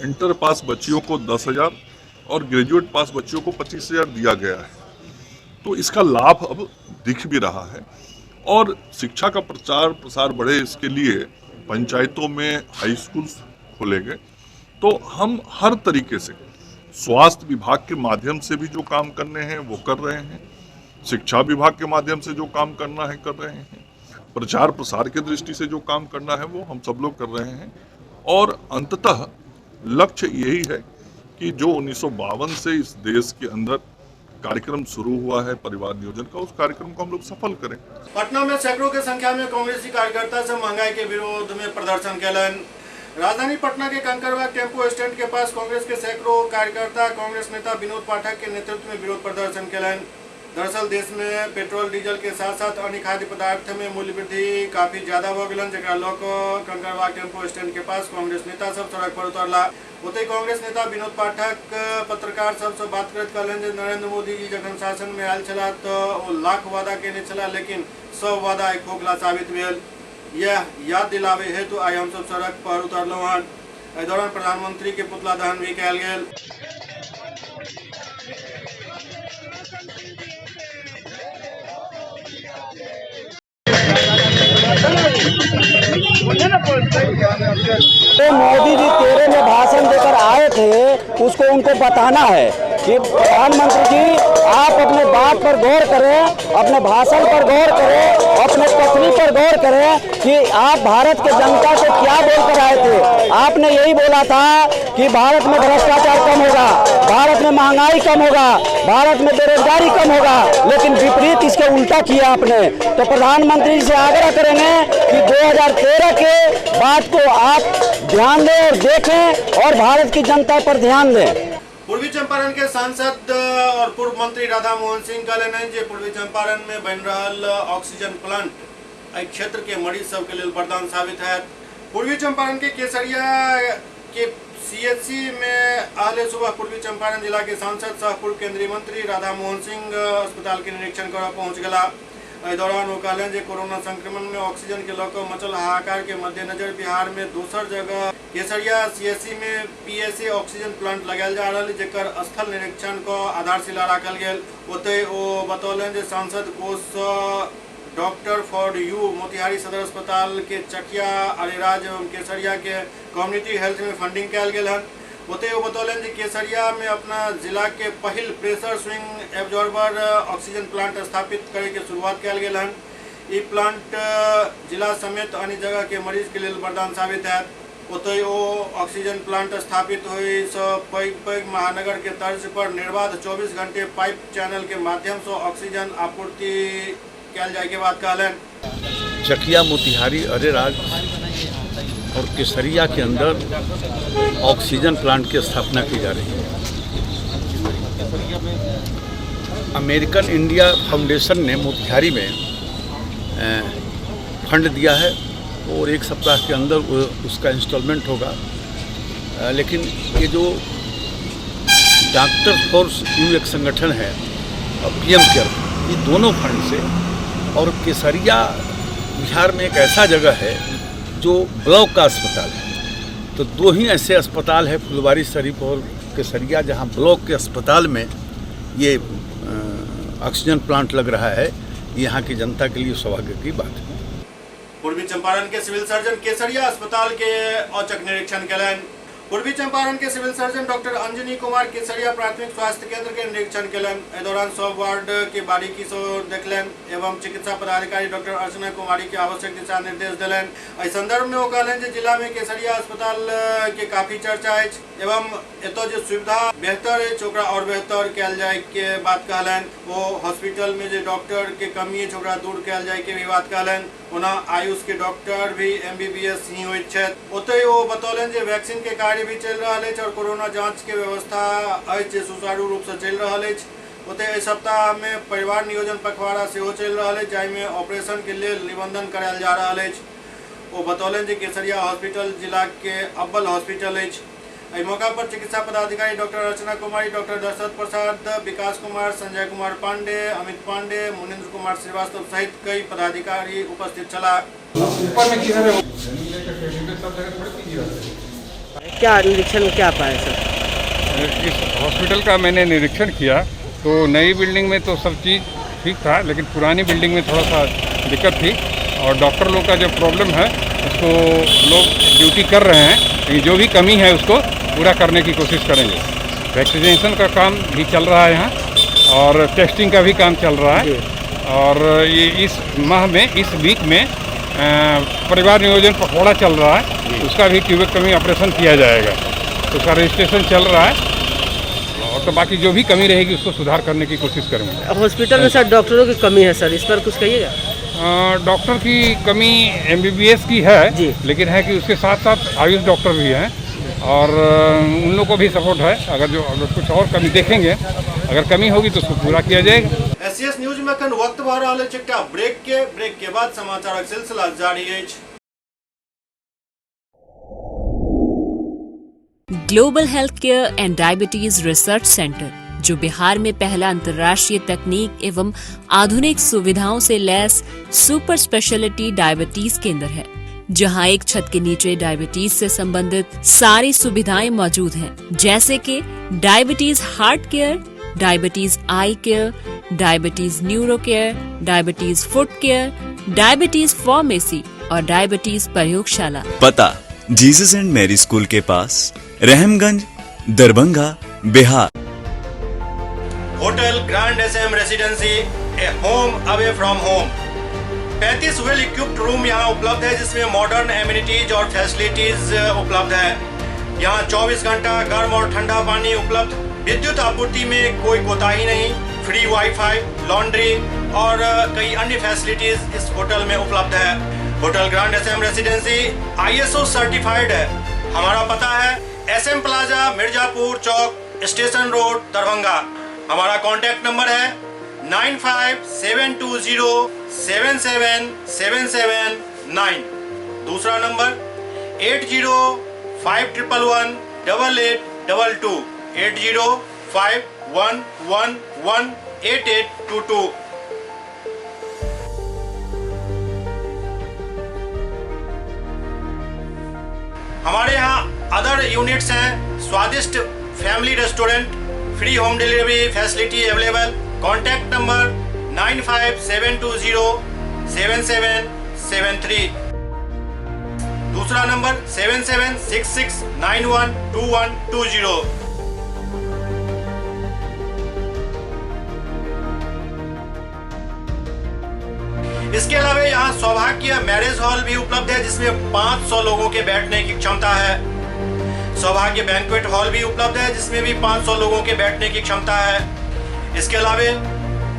इंटर पास बच्चियों को 10,000 और ग्रेजुएट पास बच्चियों को 25,000 दिया गया है, तो इसका लाभ अब दिख भी रहा है। और शिक्षा का प्रचार प्रसार बढ़े इसके लिए पंचायतों में हाई स्कूल खोले गए। तो हम हर तरीके से स्वास्थ्य विभाग के माध्यम से भी जो काम करने हैं वो कर रहे हैं, शिक्षा विभाग के माध्यम से जो काम करना है कर रहे हैं, प्रचार प्रसार के दृष्टि से जो काम करना है वो हम सब लोग कर रहे हैं। और अंततः लक्ष्य यही है कि जो 1952 से इस देश के अंदर कार्यक्रम शुरू हुआ है परिवार नियोजन का, उस कार्यक्रम को हम लोग सफल करें। पटना में सैकड़ों की संख्या में कांग्रेसी कार्यकर्ता से महंगाई के विरोध में प्रदर्शन कयलनि। राजधानी पटना के कंकड़बाग टेम्पो स्टैंड के पास कांग्रेस के सैकड़ों कार्यकर्ता कांग्रेस नेता विनोद पाठक के नेतृत्व में विरोध प्रदर्शन कयलनि। दरअसल देश में पेट्रोल डीजल के साथ साथ अन्य खाद्य पदार्थ में मूल्य वृद्धि काफी ज्यादा भ गेलन, जकरा लऽ कऽ कंकड़बाग टेम्पो स्टैंड के पास कांग्रेस नेता सब सड़क पर उतरला। ओतहि कांग्रेस नेता विनोद पाठक पत्रकार सबसे बात करैत कहलनि जे नरेंद्र मोदी जी जखन शासन में आयल छलाह तऽ ओ लाख वादा केने छलाह, लेकिन सब वादा आइ खोखला साबित भेल। यह याद दिलावे हेतु आइ हमसब सड़क पर उतरलहुँ हन। एहि दौरान प्रधानमंत्री के पुतला दहन भी कयल गेल। तो मोदी जी 13 में भाषण देकर आए थे, उसको उनको बताना है कि प्रधानमंत्री जी आप अपने बात पर गौर करें, अपने भाषण पर गौर करें, अपने कथनी पर गौर करें कि आप भारत के जनता को क्या बोलकर आए थे। आपने यही बोला था कि भारत में भ्रष्टाचार कम होगा, भारत में महंगाई कम होगा, भारत में बेरोजगारी कम होगा, लेकिन विपरीत इसके उल्टा किया आपने। तो प्रधानमंत्री जी से आग्रह करेंगे कि 2013 के बात को आप ध्यान दें और देखें और भारत की जनता पर ध्यान दें। पूर्वी चंपारण के सांसद और पूर्व मंत्री राधा मोहन सिंह कहलनि जे पूर्वी चंपारण में बनि रहल ऑक्सीजन प्लांट एहि क्षेत्र के मरीज सबके लेल वरदान साबित हैत। पूर्वी चंपारण के केसरिया के सीएचसी में आहले सुबह पूर्वी चंपारण जिला के सांसद सह पूर्व केंद्रीय मंत्री राधा मोहन सिंह अस्पताल के निरीक्षण करऽ पहुँच गेला। एहि दौरान ओ कहलनि जे कोरोना संक्रमण में ऑक्सीजन के लऽ कऽ मचल हाहाकार के मद्देनजर बिहार में दोसर जगह केसरिया सीएचसी में पीएसए ऑक्सीजन प्लांट लगायल जा रहल, जेकर स्थल निरीक्षण क आधारशिला राखल गेल। ओतहि ओ बतौलनि जे सांसद कोष सँ डॉक्टर फॉर you Motihari सदर अस्पताल के चकिया, अरेराज एवं केसरिया के कम्युनिटी हेल्थ में फंडिंग कयल गेल हन। ओतहि ओ बतौलनि जे केसरिया में अपना जिला के पहिल pressure swing absorber oxygen plant स्थापित करे के शुरुआत कयल गेल हन। ई प्लांट जिला समेत अन्य जगह के मरीज के लेल वरदान साबित हैत। ओतहि ओ ऑक्सीजन प्लांट स्थापित होइसँ पैघ पैघ महानगर के तर्ज पर निर्बाध 24 घंटे पाइप चैनल के माध्यम से ऑक्सीजन आपूर्ति कयल जाय के बात कहलनि। चकिया, मोतिहारी, अरेराज और केसरिया के अंदर ऑक्सीजन प्लांट की स्थापना की जा रही है। अमेरिकन इंडिया फाउंडेशन ने मोतिहारी में फंड दिया है और 1 सप्ताह के अंदर उसका इंस्टॉलमेंट होगा। लेकिन ये जो डॉक्टर फॉर you एक संगठन है और पीएम केयर, ये दोनों फंड से, और केसरिया बिहार में एक ऐसा जगह है जो ब्लॉक का अस्पताल है, तो 2 ही ऐसे अस्पताल है, फुलवारी शरीफ और केसरिया, जहां ब्लॉक के अस्पताल में ये ऑक्सीजन प्लांट लग रहा है। यहाँ की जनता के लिए सौभाग्य की बात है। पूर्वी चंपारण के सिविल सर्जन केसरिया अस्पताल के औचक निरीक्षण कयलनि। पूर्वी चंपारण के civil surgeon doctor Anjani Kumar Kesariya प्राथमिक स्वास्थ्य केंद्र के निरीक्षण केलनि। एहि दौरान सब वार्ड के बारीकी से देखलनि एवं चिकित्सा पदाधिकारी डॉक्टर अर्चना कुमारी के आवश्यक दिशा निर्देश देलनि। एहि संदर्भ में ओ कहलनि जे जिला में केसरिया अस्पताल के काफी चर्चा अछि एवं एतय जे सुविधा बेहतर अछि ओकरा और बेहतर कयल जाय के बात कहलनि। ओ हॉस्पिटल में जे डॉक्टर के कमी अछि ओकरा दूर कयल जाय के भी बात कहलनि। ओना आयुष के डॉक्टर भी एमबीबीएस ही होइत छथि। ओतहि ओ बतौलनि जे वैक्सीन के कार्य भी चलि रहल अछि और कोरोना जांच के व्यवस्था अछि जे सुचारू रूप से चलि रहल अछि। ओतहि एहि सप्ताह में परिवार नियोजन पखवाड़ा सेहो चलि रहल अछि, जाहिमे ऑपरेशन के लेल निबंधन करायल जा रहल अछि। ओ बतौलनि जे केसरिया हॉस्पिटल जिला के अव्वल हॉस्पिटल अछि। एहि मौका पर चिकित्सा पदाधिकारी डॉक्टर अर्चना कुमारी, डॉक्टर दशरथ प्रसाद, विकास कुमार, संजय कुमार पांडे, अमित पांडे, मुनिंद्र कुमार श्रीवास्तव सहित कई पदाधिकारी उपस्थित छलाह। ऊपर में किधर है? क्या निरीक्षण में क्या पाया सर? इस हॉस्पिटल का मैंने निरीक्षण किया तो नई बिल्डिंग में तो सब चीज़ ठीक था, लेकिन पुरानी बिल्डिंग में थोड़ा सा दिक्कत थी और डॉक्टर लोग का जो प्रॉब्लम है उसको लोग ड्यूटी कर रहे हैं, लेकिन जो भी कमी है उसको पूरा करने की कोशिश करेंगे। वैक्सीनेशन का काम भी चल रहा है यहाँ और टेस्टिंग का भी काम चल रहा है और ये इस माह में, इस वीक में परिवार नियोजन पखवाड़ा चल रहा है, उसका भी ट्यूबेक्टोमी ऑपरेशन किया जाएगा, उसका रजिस्ट्रेशन चल रहा है और तो बाकी जो भी कमी रहेगी उसको सुधार करने की कोशिश करेंगे। हॉस्पिटल में सर डॉक्टरों की कमी है सर, इस पर कुछ कहिएगा? डॉक्टर की कमी एमबीबीएस की है, लेकिन है कि उसके साथ साथ आयुष डॉक्टर भी हैं और उन लोगों को भी सपोर्ट है। अगर जो अगर कुछ और कमी देखेंगे, अगर कमी होगी तो उसको पूरा किया जाएगा। एससीएस न्यूज में अखन वक्त भऽ रहल अछि एकटा ब्रेक के। ब्रेक के बाद समाचारक सिलसिला जारी अछि। Global health care and diabetes research centre, जो बिहार में पहला अंतर्राष्ट्रीय तकनीक एवं आधुनिक सुविधाओं से लैस सुपर स्पेशलिटी डायबिटीज केंद्र है, जहां एक छत के नीचे डायबिटीज से संबंधित सारी सुविधाएं मौजूद हैं, जैसे कि diabetes heart care, diabetes eye care, diabetes neuro care, diabetes foot care, diabetes pharmacy और डायबिटीज प्रयोगशाला। पता जीसस एंड मैरी स्कूल के पास, Rahamganj, Darbhanga, Bihar. Hotel grand SM residency, a home away from home. 35 well equipped room यहाँ उपलब्ध है, जिसमें modern amenities और facilities उपलब्ध है। यहाँ 24 घंटा गर्म और ठंडा पानी उपलब्ध, विद्युत आपूर्ति में कोई कोताही नहीं, फ्री वाईफाई, लॉन्ड्री और कई अन्य फैसिलिटीज इस होटल में उपलब्ध है। Hotel grand SM residency ISO certified है। हमारा पता है SM plaza, Mirzapur Chowk, station road, Darbhanga. हमारा कॉन्टैक्ट नंबर है 957207 77779। दूसरा नंबर 805111 8822, 805111 8822। हमारे यहाँ अदर यूनिट्स हैं, स्वादिष्ट family restaurant, free home delivery facility available. Contact number 95720 7773। दूसरा नंबर 776691 2120। इसके अलावा यहाँ सौभाग्य मैरिज हॉल भी उपलब्ध है, जिसमें 500 लोगों के बैठने की क्षमता है। सौभाग्य बैंक्वेट हॉल भी उपलब्ध है, जिसमें भी 500 लोगों के बैठने की क्षमता है। इसके अलावा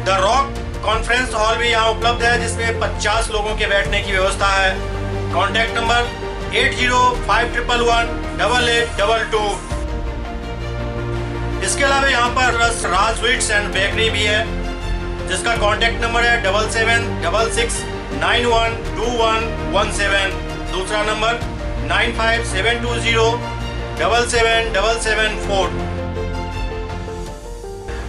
the rock conference hall भी यहाँ उपलब्ध है, जिसमें 50 लोगों के बैठने की व्यवस्था है। Contact number 805111 8822। इसके अलावा यहाँ पर राज स्वीट्स एंड बेकरी भी है, जिसका कॉन्टैक्ट नंबर है 7766 91 21 17। दूसरा नंबर 95720 77774।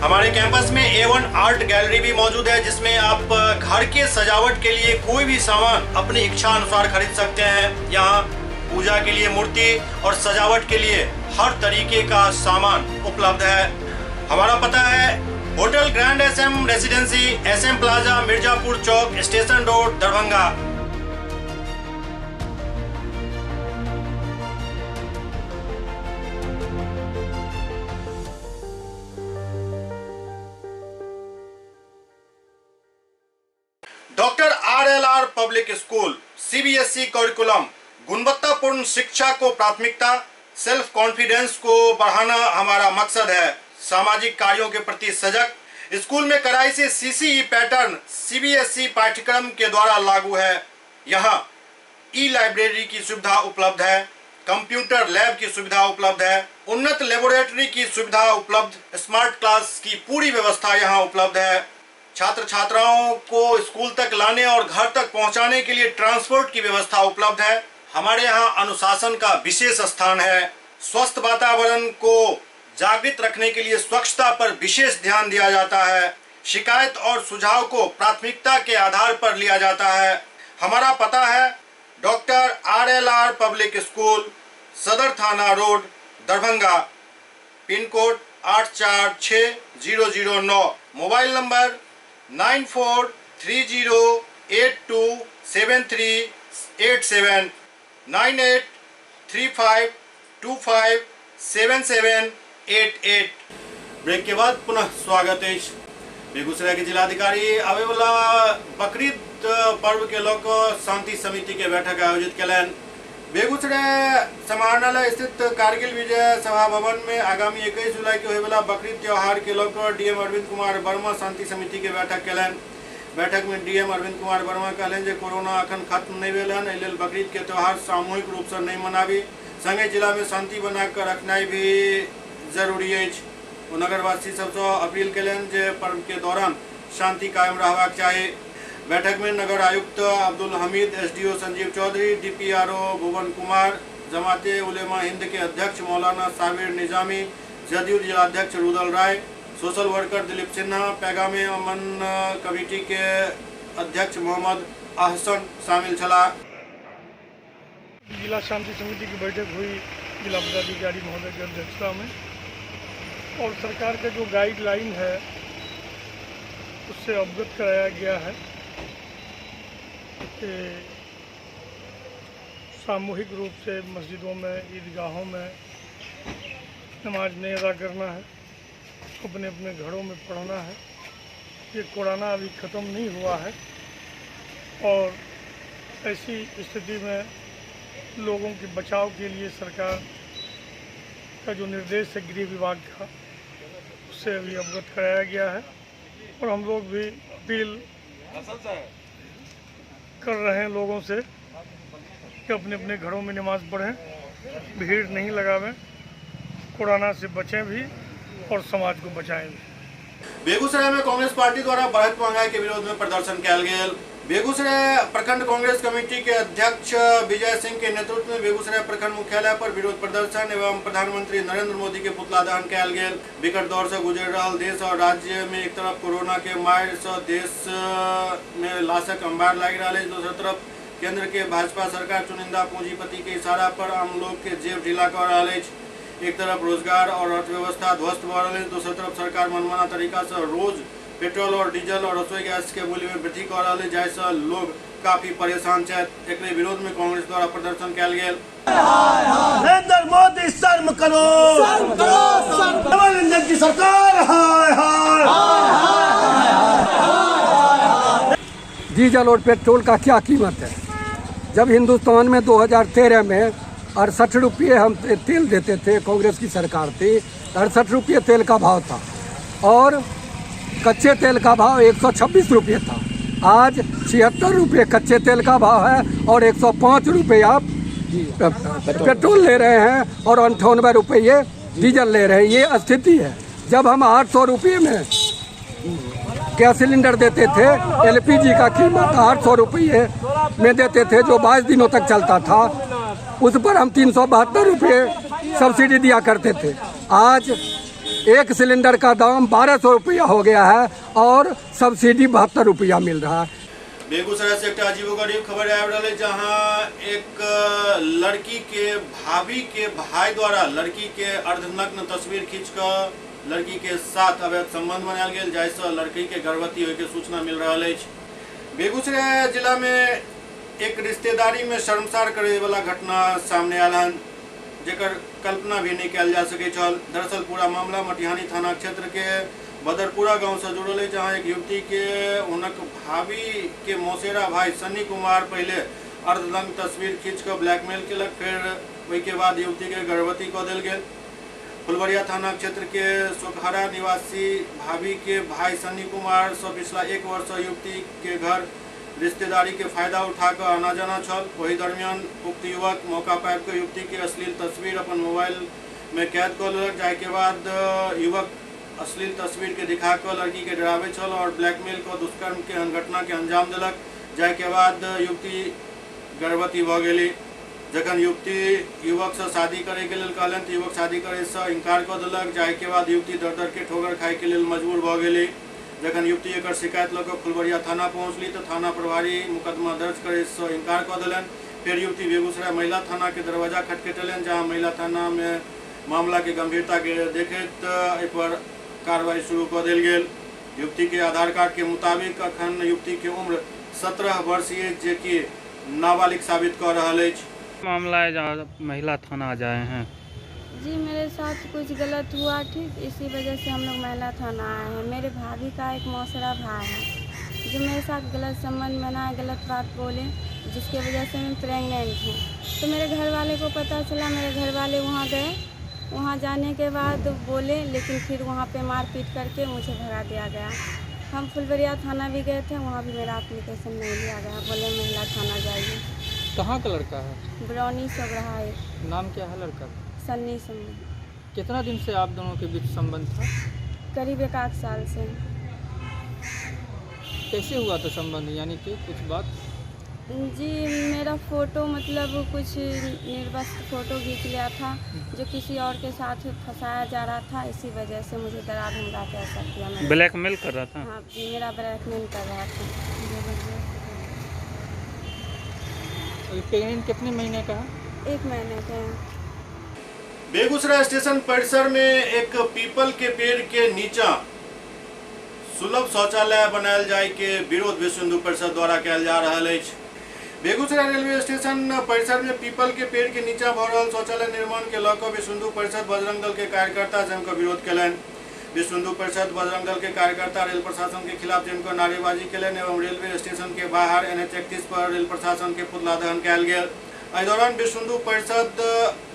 हमारे कैंपस में A1 art gallery भी मौजूद है, जिसमें आप घर के सजावट के लिए कोई भी सामान अपनी इच्छा अनुसार खरीद सकते हैं। यहाँ पूजा के लिए मूर्ति और सजावट के लिए हर तरीके का सामान उपलब्ध है। हमारा पता है hotel grand SM residency, SM plaza, Mirzapur Chowk, station road, Darbhanga. Public School, CBSE curriculum, गुणवत्तापूर्ण शिक्षा को प्राथमिकता, सेल्फ कॉन्फिडेंस को बढ़ाना हमारा मकसद है। सामाजिक कार्यों के प्रति सजग, स्कूल में कड़ाई से सीसीई पैटर्न सीबीएसई पाठ्यक्रम के द्वारा लागू है। यहाँ ई लाइब्रेरी की सुविधा उपलब्ध है, कंप्यूटर लैब की सुविधा उपलब्ध है, उन्नत लेबोरेटरी की सुविधा उपलब्ध, स्मार्ट क्लास की पूरी व्यवस्था यहाँ उपलब्ध है। छात्र छात्राओं को स्कूल तक लाने और घर तक पहुँचाने के लिए ट्रांसपोर्ट की व्यवस्था उपलब्ध है। हमारे यहाँ अनुशासन का विशेष स्थान है। स्वस्थ वातावरण को जागृत रखने के लिए स्वच्छता पर विशेष ध्यान दिया जाता है। शिकायत और सुझाव को प्राथमिकता के आधार पर लिया जाता है। हमारा पता है doctor RLR public school, Sadar थाना road, Darbhanga, pin code 846009, mobile number 9430827387, 9835257788। Break के बाद पुनः स्वागत है। बेगूसराय के जिलाधिकारी आवे वाला बकरीद पर्व के लऽ कऽ शांति समिति के बैठक आयोजित कयलनि। बेगूसराय समाहरणालय स्थित कारगिल विजय सभा भवन में आगामी 21 जुलाई के होय वाला बकरीद त्योहार के लऽ कऽ डीएम अरविंद कुमार वर्मा शांति समिति के बैठक कयलनि। बैठक में डीएम अरविंद कुमार वर्मा कहलनि जे कोरोना अखन खत्म नहि भेल हन, एहि लेल बकरीद के त्योहार सामूहिक रूप से नहि मनाबी, संगे जिला में शांति बना कऽ रखनाइ भी जरूरी अछि। ओ नगरवासी सबसँ अपील कयलनि जे पर्व के दौरान शांति कायम रहबाक चाही। बैठक में नगर आयुक्त अब्दुल हमीद, एसडीओ संजीव चौधरी, डीपीआरओ भुवन कुमार, जमाते उलेमा हिंद के अध्यक्ष मौलाना साबिर निजामी, जदयू जिलाध्यक्ष Rudal Rai, social worker Dilip Sinha, Paigame Aman committee के अध्यक्ष मोहम्मद अहसन शामिल छलाह। जिला शांति समिति की बैठक हुई जिला पदाधिकारी महोदय की अध्यक्षता में, और सरकार का जो गाइडलाइन है उससे अवगत कराया गया है कि सामूहिक रूप से मस्जिदों में, ईदगाहों में नमाज नहीं अदा करना है, अपने अपने घरों में पढ़ना है। ये कोरोना अभी ख़त्म नहीं हुआ है और ऐसी स्थिति में लोगों के बचाव के लिए सरकार का जो निर्देश है गृह विभाग का, उससे अभी अवगत कराया गया है। और हम लोग भी अपील कर रहे हैं लोगों से कि अपने अपने घरों में नमाज पढ़ें, भीड़ नहीं लगावें, कोरोना से बचें भी और समाज को बचाएं भी। बेगूसराय में कांग्रेस पार्टी द्वारा बढ़त महंगाई के विरोध में प्रदर्शन किया गया। बेगूसराय प्रखंड कांग्रेस कमेटी के अध्यक्ष विजय सिंह के नेतृत्व में बेगूसराय प्रखंड मुख्यालय पर विरोध प्रदर्शन एवं प्रधानमंत्री नरेंद्र मोदी के पुतला दहन कयल गेल। विकट दौर से गुजर रहा देश और राज्य में एक तरफ कोरोना के मार से देश में लाशक अंबार लागि रहा है, दोसर तरफ केंद्र के भाजपा सरकार चुनिंदा पूंजीपति के इशारा पर आम लोग के जेब ढीला कर रहा है। एक तरफ रोजगार और अर्थव्यवस्था ध्वस्त भऽ रहल है, दोसर तरफ सरकार मनमाना तरीका से रोज पेट्रोल और डीजल और रसोई गैस के मूल्य में वृद्धि कर रहा है, जाहिसँ लोग काफी परेशान छथि। एकरे विरोध में कांग्रेस द्वारा प्रदर्शन कयल गेल। नरेंद्र मोदी शर्म करो, शर्म करो, डबल इंजन की सरकार हाय हाय। डीजल और पेट्रोल का क्या कीमत है? जब हिंदुस्तान में 2013 में 68 रुपये हम तेल देते थे, कांग्रेस की सरकार थी, 68 रुपये तेल का भाव था और कच्चे तेल का भाव 126 रुपये था। आज 76 रुपये कच्चे तेल का भाव है और 105 रुपये आप पेट्रोल ले रहे हैं और 98 रुपये डीजल ले रहे हैं। ये स्थिति है। जब हम 800 रुपये में गैस सिलेंडर देते थे, एलपीजी का कीमत 800 रुपये में देते थे जो 22 दिनों तक चलता था, उस पर हम 372 रुपये सब्सिडी दिया करते थे। आज एक सिलेंडर का दाम 1200 रुपया हो गया है और सब्सिडी 72 रुपया मिल रहा है। बेगूसराय से एक अजीबोगरीब खबर आबि रहल है, जहां एक लड़की के भाभी के भाई द्वारा लड़की के अर्धनग्न तस्वीर खींचकर लड़की के साथ अवैध संबंध बनायल गेल, जाहिसँ लड़की के गर्भवती होय के सूचना मिल रहल अछि। बेगूसराय जिला में एक रिश्तेदारी में शर्मसार करे वाला घटना सामने आयल हन, जेकर कल्पना भी नहीं कयल जा सकै छल। दरअसल पूरा मामला मटिहानी थाना क्षेत्र के बदरपुरा गांव से जुड़ल है, जहां एक युवती के हुनक भाभी के मौसेरा भाई सन्नी कुमार पहले अर्धनग्न तस्वीर खींच कऽ ब्लैकमेल केलक, फिर ओहिके बाद युवती के गर्भवती कऽ देल गेल। फुलवरिया थाना क्षेत्र के सोखहरा निवासी भाभी के भाई सन्नी कुमार से पिछला 1 वर्ष से युवती के घर रिश्तेदारी के फायदा उठाकर आना जाना छल। वही दरमियान उक्त युवक मौका पाबि कऽ युवती के अश्लील तस्वीर अपन मोबाइल में कैद कऽ लेलक, जाहिके बाद युवक अश्लील तस्वीर के दिखा कऽ लड़की के डराबै छल और ब्लैकमेल कऽ दुष्कर्म के घटना के अंजाम देलक, जाहिके बाद युवती गर्भवती भऽ गेली। जखन युवती युवक से शादी करे के लेल कहलनि तऽ युवक शादी करे से इनकार कऽ देलक, जाहिके बाद युवती दर दर के ठोकर खाय के लेल मजबूर भऽ गेली। जखन युवती एकर शिकायत लऽ कऽ फुलवरिया थाना पहुँचली तऽ थाना प्रभारी मुकदमा दर्ज करे से इनकार कऽ देलनि। फेर युवती बेगूसराय महिला थाना के दरवाजा खटखटेलनि, जहाँ महिला थाना में मामला के गंभीरता के देखैत एहि पर कार्रवाई शुरू कऽ देल गेल। युवती के आधार कार्ड के मुताबिक अखन युवती के उम्र 17 वर्षीय, जे कि नाबालिग साबित कऽ रहल अछि। मामला है जहाँ महिला थाना जाए हैं। जी, मेरे साथ कुछ गलत हुआ, ठीक इसी वजह से हम लोग महिला थाना आए हैं। मेरे भाभी का एक मौसरा भाई है जो मेरे साथ गलत संबंध बनाए, गलत बात बोले, जिसके वजह से मैं प्रेग्नेंट हूँ। तो मेरे घर वाले को पता चला, मेरे घर वाले वहाँ गए, वहाँ जाने के बाद बोले, लेकिन फिर वहाँ पे मारपीट करके मुझे भगा दिया गया। हम फुलवरिया थाना भी गए थे, वहाँ भी मेरा एप्लीकेशन नहीं लिया गया, बोले महिला थाना जाइए। कहाँ का लड़का है? बरौनी सब रहा है। नाम क्या है लड़का? सन्नी सन्नी। कितना दिन से आप दोनों के बीच संबंध था? करीब 1 साल से। कैसे हुआ था संबंध, यानी कि कुछ बात? जी, मेरा फ़ोटो मतलब कुछ निर्वस्त्र फ़ोटो खींच लिया था जो किसी और के साथ फंसाया जा रहा था, इसी वजह से मुझे डरा धमका के ऐसा किया। ब्लैकमेल कर रहा था? हाँ, मेरा ब्लैकमेल कर रहा था। प्रेग्नेंट कितने महीने का है? 1 महीने का है। बेगूसराय स्टेशन परिसर में एक पीपल के पेड़ के नीचा सुलभ शौचालय बनायल जाय के विरोध विश्व हिंदू परिषद द्वारा कयल जा रहल अछि। बेगूसराय रेलवे स्टेशन परिसर में पीपल के पेड़ के नीचा भऽ रहल शौचालय निर्माण के लऽ कऽ विश्व हिंदू परिषद बजरंग दल के कार्यकर्ता जमि कऽ विरोध कयलनि। विश्व हिंदू परिषद बजरंग दल के कार्यकर्ता रेल प्रशासन के खिलाफ जमि कऽ नारेबाजी कयलनि एवं रेलवे स्टेशन के बाहर NH 31 पर रेल प्रशासन के पुतला दहन कयल गेल। एहि दौरान विश्व हिंदू परिषद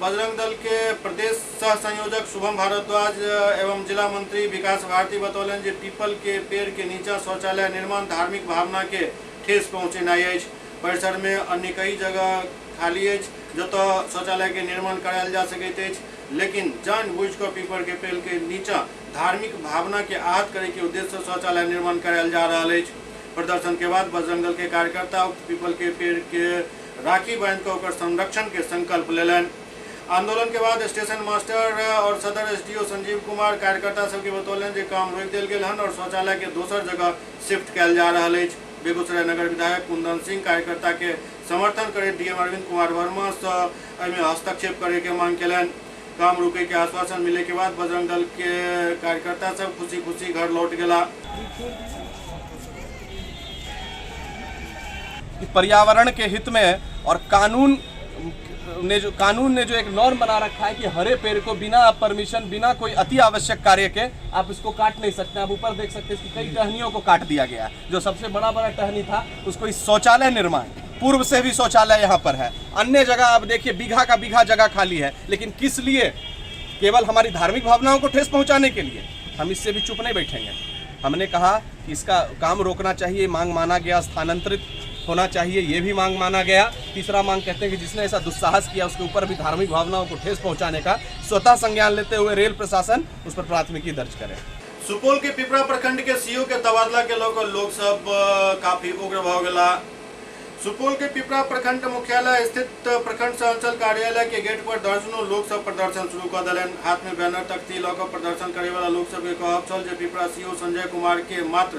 बजरंग दल के प्रदेश सह संयोजक शुभम भारद्वाज एवं जिला मंत्री विकास भारती बतौलनि जे पीपल के पेड़ के नीचा शौचालय निर्माण धार्मिक भावना के ठेस पहुँचेनाइ अछि। परिसर में अन्य कई जगह खाली अछि जतय शौचालय के निर्माण करायल जा सकैत अछि, लेकिन जान बुझि कऽ पीपल के पेड़ के नीचा धार्मिक भावना के आहत करे के उद्देश्य से शौचालय निर्माण करायल जा रहल अछि। प्रदर्शन के बाद बजरंग दल के कार्यकर्ता उक्त पीपल के पेड़ के राखी बांधि कऽ ओकर संरक्षण के संकल्प लेलनि। आंदोलन के बाद स्टेशन मास्टर और सदर SDO Sanjeev Kumar कार्यकर्ता सबके बतौलनि जे काम रोकि देल गेल हन और शौचालय के दोसर जगह शिफ्ट कयल जा रहल अछि। बेगूसराय नगर विधायक कुंदन सिंह कार्यकर्ता के समर्थन करैत DM Arvind Kumar Verma से एहिमे हस्तक्षेप करे के मांग कयलनि। काम रुके के आश्वासन मिले के बाद बजरंग दल के कार्यकर्ता सब खुशी खुशी घर लौट गेला। पर्यावरण के हित में और कानून ने जो एक नॉर्म बना रखा है कि हरे पेड़ को बिना परमिशन, बिना कोई अति आवश्यक कार्य के आप इसको काट नहीं सकते। आप ऊपर देख सकते हैं इसकी कई टहनियों को काट दिया गया है। जो सबसे बड़ा बड़ा टहनी था उसको इस शौचालय निर्माण, पूर्व से भी शौचालय यहाँ पर है, अन्य जगह आप देखिए बीघा का बीघा जगह खाली है, लेकिन किस लिए? केवल हमारी धार्मिक भावनाओं को ठेस पहुँचाने के लिए। हम इससे भी चुप नहीं बैठेंगे। हमने कहा कि इसका काम रोकना चाहिए, मांग माना गया, स्थानांतरित होना चाहिए, ये भी मांग माना गया। तीसरा मांग कहते हैं कि जिसने ऐसा दुस्साहस किया उसके ऊपर भी धार्मिक भावनाओं को ठेस पहुंचाने का स्वतः संज्ञान लेते हुए रेल प्रशासन उस पर प्राथमिकी दर्ज करे। सुपौल के पिपरा प्रखंड के सीओ के तबादला के लऽ लोग सब काफी उग्र भऽ गेला। सुपौल के पिपरा प्रखंड मुख्यालय स्थित प्रखंड सह अंचल कार्यालय के गेट पर दर्जनों लोग सब प्रदर्शन शुरू कऽ देलनि। हाथ में बैनर तख्ती लऽ कऽ प्रदर्शन करे वाला लोग सबके कहब छल जे पिपरा सीओ संजय कुमार के मात्र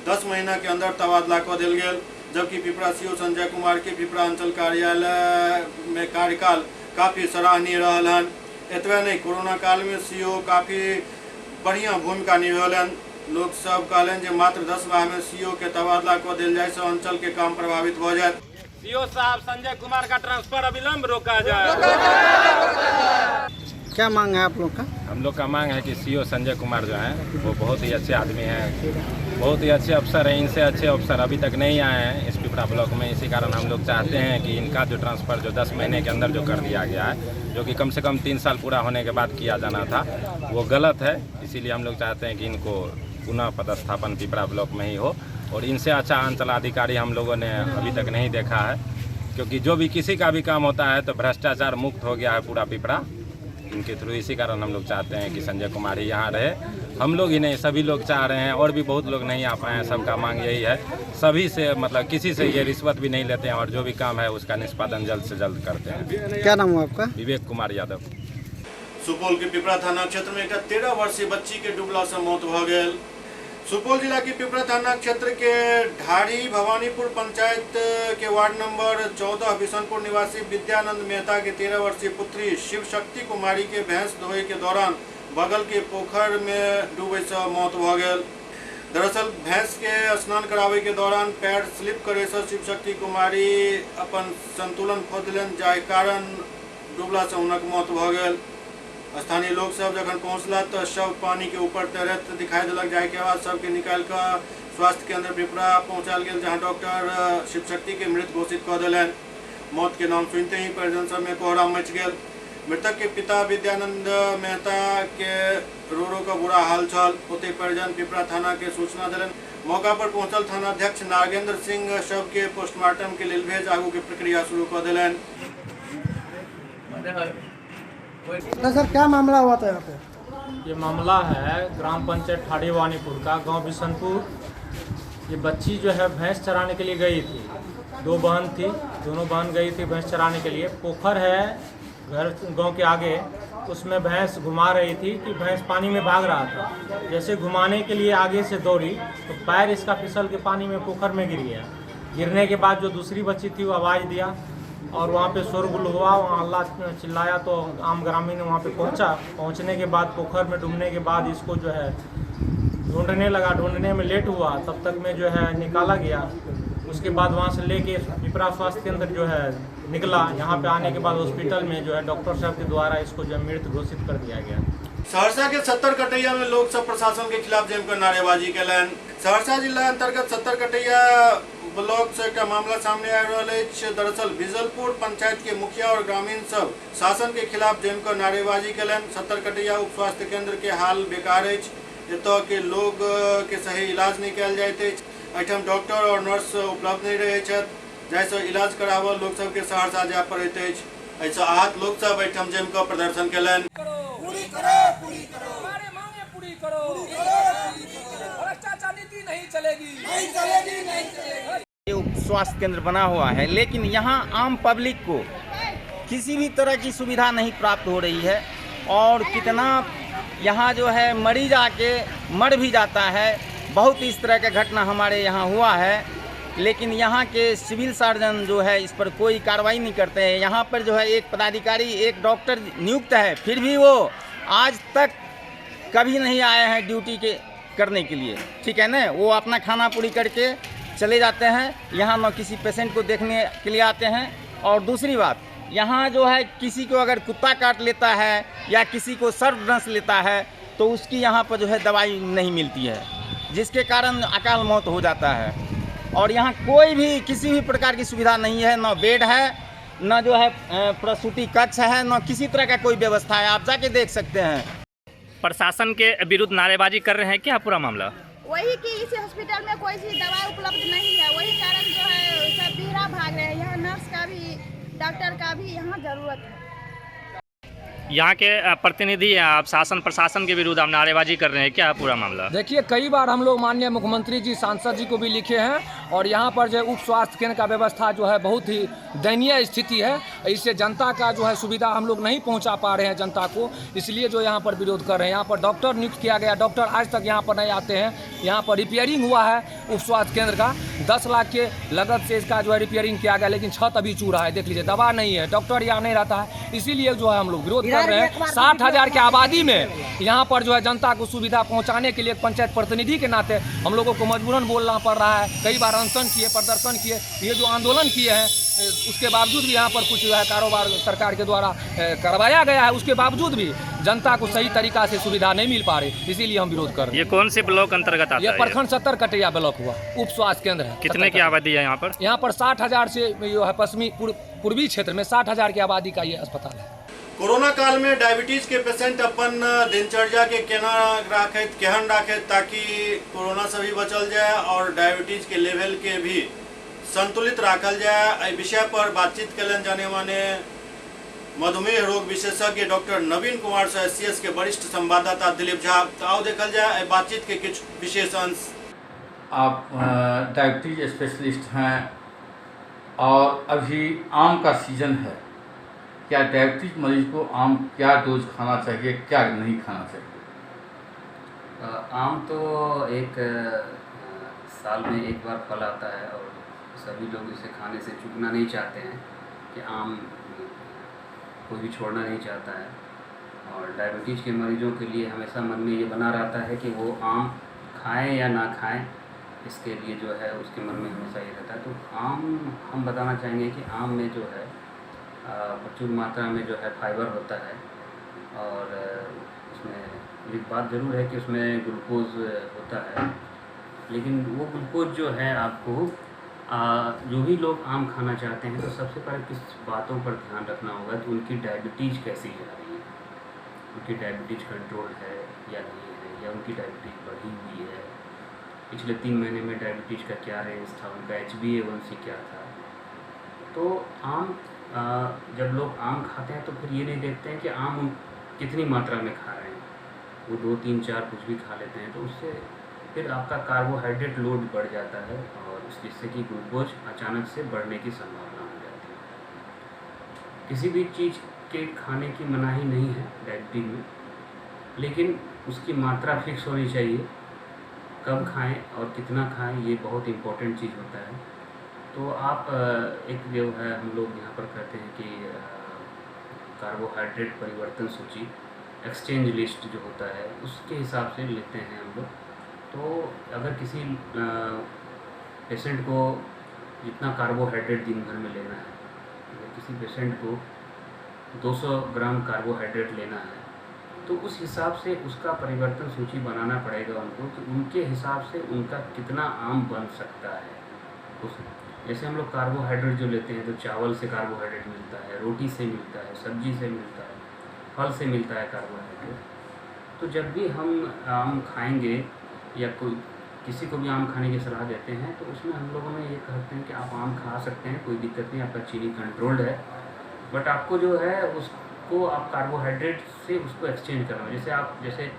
10 महीना के अंदर तबादला कऽ देल गेल, जबकि पिपरा सीओ संजय कुमार के पिपरा अंचल कार्यालय में कार्यकाल काफी सराहनीय रहल हन। एतबे नहीं, कोरोना काल में सीओ काफी बढ़िया भूमिका निभौलनि। लोग सब कहलनि जे मात्र 10 माह में सीओ के तबादला कऽ देल जाय से अंचल के काम प्रभावित भऽ जायत। सीओ साहब संजय कुमार का ट्रांसफर अविलंब रोका जाए। क्या मांग है आप लोग का? हम लोग का मांग है कि सीओ संजय कुमार जो हैं वो बहुत ही अच्छे आदमी हैं, बहुत ही अच्छे अफसर हैं। इनसे अच्छे अफसर अभी तक नहीं आए हैं इस पिपरा ब्लॉक में। इसी कारण हम लोग चाहते हैं कि इनका जो ट्रांसफ़र जो 10 महीने के अंदर जो कर दिया गया है, जो कि कम से कम 3 साल पूरा होने के बाद किया जाना था, वो गलत है। इसीलिए हम लोग चाहते हैं कि इनको पुनः पदस्थापन पिपरा ब्लॉक में ही हो। और इनसे अच्छा अंचलाधिकारी हम लोगों ने अभी तक नहीं देखा है, क्योंकि जो भी किसी का भी काम होता है तो भ्रष्टाचार मुक्त हो गया है पूरा पिपरा इनके थ्रू। इसी कारण हम लोग चाहते हैं कि संजय कुमार ही यहाँ रहे। हम लोग ही नहीं, सभी लोग चाह रहे हैं, और भी बहुत लोग नहीं आ पाए हैं। सबका मांग यही है, सभी से मतलब किसी से ये रिश्वत भी नहीं लेते हैं और जो भी काम है उसका निष्पादन जल्द से जल्द करते हैं। क्या नाम हुआ आपका? विवेक कुमार यादव। सुपौल के पिपरा थाना क्षेत्र में एक 13 वर्षीय बच्ची के डूबला से मौत भ गेल। सुपौल जिला के पिपरा थाना क्षेत्र के ढारी भवानीपुर पंचायत के वार्ड नंबर 14 बिशनपुर निवासी विद्यानंद मेहता के 13 वर्षीय पुत्री शिव शक्ति कुमारी के भैंस धोए के दौरान बगल के पोखर में डूबे से मौत भ गेल। दरअसल भैंस के स्नान करावे के दौरान पैर स्लिप करे से शिव शक्ति कुमारी अपन संतुलन खो देलनि, जाहि कारण डूबला से हुनक मौत भ गेल। स्थानीय लोग सब जखन पहुँचला तो शव पानी के ऊपर तैरत दिखाई दिलक, जाहि के बाद सबके निकाल कऽ स्वास्थ्य केंद्र पिपरा पहुँचायल गेल, जहाँ डॉक्टर शिव शक्ति के मृत घोषित कऽ देलनि। मौत के नाम सुनते ही परिजन सब में कोहराम मच गेल। मृतक के पिता विद्यानंद मेहता के रो रो कऽ बुरा हाल छल। ओतहि परिजन पिपरा थाना के सूचना देलनि। मौका पर पहुँचल थानाध्यक्ष नागेंद्र सिंह शव के पोस्टमार्टम के लेल भेज आगू के प्रक्रिया शुरू कऽ देलनि। तो सर क्या मामला हुआ था यहाँ पे? ये मामला है ग्राम पंचायत ठाड़ी भवानीपुर का, गांव बिशनपुर। ये बच्ची जो है भैंस चराने के लिए गई थी, 2 बहन थी, दोनों बहन गई थी भैंस चराने के लिए। पोखर है घर गांव के आगे, उसमें भैंस घुमा रही थी कि भैंस पानी में भाग रहा था। जैसे घुमाने के लिए आगे से दौड़ी तो पैर इसका फिसल के पानी में पोखर में गिर गया। गिरने के बाद जो दूसरी बच्ची थी वो आवाज़ दिया और वहाँ पे शोरगुल हुआ, वहाँ हल्ला चिल्लाया तो आम ग्रामीण वहाँ पे पहुँचा। पहुँचने के बाद पोखर में डूबने के बाद इसको जो है ढूंढने लगा, ढूंढने में लेट हुआ, तब तक में जो है निकाला गया। उसके बाद वहाँ से लेके पिपरा स्वास्थ्य केंद्र जो है निकला। यहाँ पे आने के बाद हॉस्पिटल में जो है डॉक्टर साहब के द्वारा इसको जो है मृत घोषित कर दिया गया। सहरसा के 70 कटैया में लोग सब प्रशासन के खिलाफ जमकर नारेबाजी केलनि। सहरसा जिला अंतर्गत 70 कटैया ब्लॉक से एक मामला सामने आबि रहल अछि। दरअसल बिजलपुर पंचायत के मुखिया और ग्रामीण सब शासन के खिलाफ जमकर नारेबाजी केलनि। 70 कटैया उप स्वास्थ्य केंद्र के हाल बेकार अछि। एतऽ के लोग के सही इलाज नहीं कयल जाइत अछि। एहिठाम डॉक्टर और नर्स उपलब्ध नहीं रहै छथि, जाहिसँ इलाज कराबऽ लोक सबके सहरसा जाय पड़ैत अछि। एहिसँ आहत लोक सब एहिठाम जमि कऽ प्रदर्शन केलनि। पूरी करो, पूरी करो, हमारे मांगे पूरी करो, भ्रष्टाचार नीति नहीं चलेगी, नहीं चलेगी, नहीं चलेगी। ये उप स्वास्थ्य केंद्र बना हुआ है, लेकिन यहाँ आम पब्लिक को किसी भी तरह की सुविधा नहीं प्राप्त हो रही है। और कितना यहाँ जो है मरीज आके मर भी जाता है, बहुत इस तरह का घटना हमारे यहाँ हुआ है। लेकिन यहाँ के सिविल सर्जन जो है इस पर कोई कार्रवाई नहीं करते हैं। यहाँ पर जो है एक पदाधिकारी, एक डॉक्टर नियुक्त है, फिर भी वो आज तक कभी नहीं आए हैं ड्यूटी के करने के लिए, ठीक है ना। वो अपना खाना पूरी करके चले जाते हैं, यहाँ न किसी पेशेंट को देखने के लिए आते हैं। और दूसरी बात, यहाँ जो है किसी को अगर कुत्ता काट लेता है या किसी को सर्प डंस लेता है तो उसकी यहाँ पर जो है दवाई नहीं मिलती है, जिसके कारण अकाल मौत हो जाता है। और यहाँ कोई भी किसी भी प्रकार की सुविधा नहीं है, न बेड है, न जो है प्रसूति कक्ष है, न किसी तरह का कोई व्यवस्था है। आप जाके देख सकते हैं। प्रशासन के विरुद्ध नारेबाजी कर रहे हैं, क्या पूरा मामला? वही कि इस हॉस्पिटल में कोई सी दवाई उपलब्ध नहीं है, वही कारण जो है सब भीड़ा भाग रहे हैं। यहाँ नर्स का भी, डॉक्टर का भी यहाँ जरूरत है। यहाँ के प्रतिनिधि हैं आप, शासन प्रशासन के विरुद्ध आप नारेबाजी कर रहे हैं, क्या पूरा मामला? देखिए, कई बार हम लोग माननीय मुख्यमंत्री जी, सांसद जी को भी लिखे हैं और यहाँ पर जो उप स्वास्थ्य केंद्र का व्यवस्था जो है बहुत ही दयनीय स्थिति है। इससे जनता का जो है सुविधा हम लोग नहीं पहुँचा पा रहे हैं जनता को, इसलिए जो यहाँ पर विरोध कर रहे हैं। यहाँ पर डॉक्टर नियुक्त किया गया, डॉक्टर आज तक यहाँ पर नहीं आते हैं। यहाँ पर रिपेयरिंग हुआ है उप स्वास्थ्य केंद्र का, 10 लाख के लागत से इसका जो है रिपेयरिंग किया गया, लेकिन छत अभी चू रहा है, देख लीजिए, दवा नहीं है, डॉक्टर यहाँ नहीं रहता है, इसीलिए जो है हम लोग विरोध कर रहे हैं। 60,000 के आबादी में यहाँ पर जो है जनता को सुविधा पहुँचाने के लिए पंचायत प्रतिनिधि के नाते हम लोगों को मजबूरन बोलना पड़ रहा है। कई बार अनशन किए, प्रदर्शन किए, ये जो आंदोलन किए हैं उसके बावजूद भी यहाँ पर कुछ जो है कारोबार सरकार के द्वारा करवाया गया है, उसके बावजूद भी जनता को सही तरीका से सुविधा नहीं मिल पा रही, इसीलिए हम विरोध कर रहे हैं। ये कौन से ब्लॉक अंतर्गत आता ये है? प्रखंड 70 कटैया ब्लॉक हुआ, उप स्वास्थ्य केंद्र है। कितने की आबादी है यहाँ पर? यहाँ पर 60,000 से जो है पश्चिमी पूर्वी क्षेत्र में 60,000 की आबादी का ये अस्पताल है। कोरोना काल में डायबिटीज के पेशेंट अपन दिनचर्या के केना राखैत केहन राखैत ताकि कोरोना से भी बचल जाए और डायबिटीज के लेवल के भी संतुलित राखल जाए, एहि विषय पर बातचीत कयलनि जाने माने मधुमेह रोग विशेषज्ञ डॉक्टर नवीन कुमार से एससीएस के वरिष्ठ संवाददाता दिलीप झा। तो आओ देखल जाए एहि बातचीत के किछु विशेष अंश। आप डायबिटीज स्पेशलिस्ट हैं और अभी आम का सीजन है, क्या डायबिटीज मरीज को आम क्या डोज खाना चाहिए, क्या नहीं खाना चाहिए? आम तो एक साल में एक बार फल आता है और सभी लोग इसे खाने से चूकना नहीं चाहते हैं कि आम कोई भी छोड़ना नहीं चाहता है। और डायबिटीज़ के मरीजों के लिए हमेशा मन में ये बना रहता है कि वो आम खाएं या ना खाएं, इसके लिए जो है उसके मन में हमेशा ये रहता है। तो आम हम बताना चाहेंगे कि आम में जो है प्रचुर मात्रा में जो है फाइबर होता है और उसमें एक बात ज़रूर है कि उसमें ग्लूकोज़ होता है, लेकिन वो ग्लूकोज जो है आपको जो भी लोग आम खाना चाहते हैं तो सबसे पहले किस बातों पर ध्यान रखना होगा कि उनकी डायबिटीज़ कैसी जा रही है, उनकी डायबिटीज़ कंट्रोल है या नहीं है, या उनकी डायबिटीज़ बढ़ी हुई है, पिछले 3 महीने में डायबिटीज़ का क्या रेंज था, उनका HbA1c क्या था। तो आम जब लोग आम खाते हैं तो फिर ये नहीं देखते हैं कि आम कितनी मात्रा में खा रहे हैं, वो 2 3 4 कुछ भी खा लेते हैं, तो उससे फिर आपका कार्बोहाइड्रेट लोड बढ़ जाता है और जिससे कि ग्लूकोज अचानक से बढ़ने की संभावना हो जाती है। किसी भी चीज़ के खाने की मनाही नहीं है डायबिटीज़ में, लेकिन उसकी मात्रा फिक्स होनी चाहिए, कब खाएं और कितना खाएं ये बहुत इम्पोर्टेंट चीज़ होता है। तो आप एक जो है हम लोग यहाँ पर कहते हैं कि कार्बोहाइड्रेट परिवर्तन सूची एक्सचेंज लिस्ट जो होता है उसके हिसाब से लेते हैं हम लोग। तो अगर किसी पेशेंट को जितना कार्बोहाइड्रेट दिन भर में लेना है, अगर किसी पेशेंट को 200 ग्राम कार्बोहाइड्रेट लेना है तो उस हिसाब से उसका परिवर्तन सूची बनाना पड़ेगा उनको कि उनके हिसाब से उनका कितना आम बन सकता है। उस जैसे हम लोग कार्बोहाइड्रेट जो लेते हैं तो चावल से कार्बोहाइड्रेट मिलता है, रोटी से मिलता है, सब्जी से मिलता है, फल से मिलता है कार्बोहाइड्रेट। तो जब भी हम आम खाएंगे या कोई किसी को भी आम खाने की सलाह देते हैं तो उसमें हम लोगों ने ये कहते हैं कि आप आम खा सकते हैं, कोई दिक्कत नहीं, आपका चीनी कंट्रोल्ड है, बट आपको जो है उसको आप कार्बोहाइड्रेट से उसको एक्सचेंज करना। जैसे आप जैसे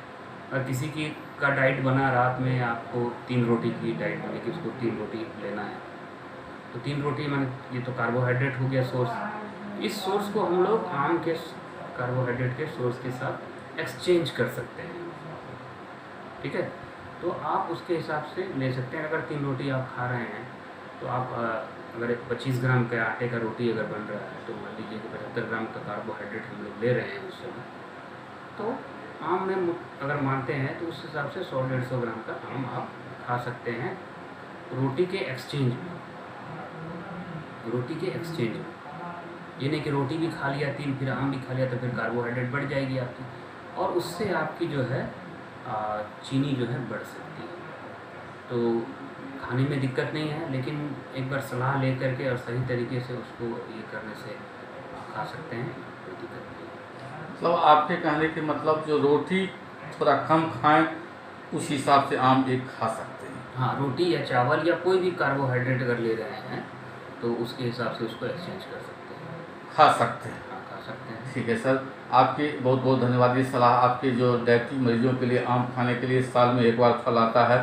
किसी की का डाइट बना रात में आपको 3 रोटी की डाइट बनी कि उसको 3 रोटी लेना है, तो 3 रोटी माने ये तो कार्बोहाइड्रेट हो गया सोर्स। इस सोर्स को हम लोग आम के कार्बोहाइड्रेट के सोर्स के साथ एक्सचेंज कर सकते हैं, ठीक है। तो आप उसके हिसाब से ले सकते हैं। अगर 3 रोटी आप खा रहे हैं तो आप अगर 25 ग्राम के आटे का रोटी अगर बन रहा है तो मान लीजिए कि 75 ग्राम का कार्बोहाइड्रेट हम लोग ले रहे हैं उस समय, तो आम में अगर मानते हैं तो उस हिसाब से 100-150 ग्राम का आम आप खा सकते हैं रोटी के एक्सचेंज में, रोटी के एक्सचेंज में। ये नहीं कि रोटी भी खा लिया 3 फिर आम भी खा लिया तो फिर कार्बोहाइड्रेट बढ़ जाएगी आपकी और उससे आपकी जो है चीनी जो है बढ़ सकती है। तो खाने में दिक्कत नहीं है, लेकिन एक बार सलाह ले करके और सही तरीके से उसको ये करने से खा सकते हैं, कोई दिक्कत नहीं है। मतलब आपके कहने के मतलब जो रोटी थोड़ा कम खाएं उस हिसाब से आम एक खा सकते हैं। हाँ, रोटी या चावल या कोई भी कार्बोहाइड्रेट अगर ले रहे हैं तो उसके हिसाब से उसको एक्सचेंज कर सकते हैं, खा सकते हैं। हाँ, खा सकते हैं। ठीक है सर, आपके बहुत बहुत धन्यवाद। ये सलाह आपके जो डायबिटीज मरीजों के लिए आम खाने के लिए साल में एक बार फल आता है,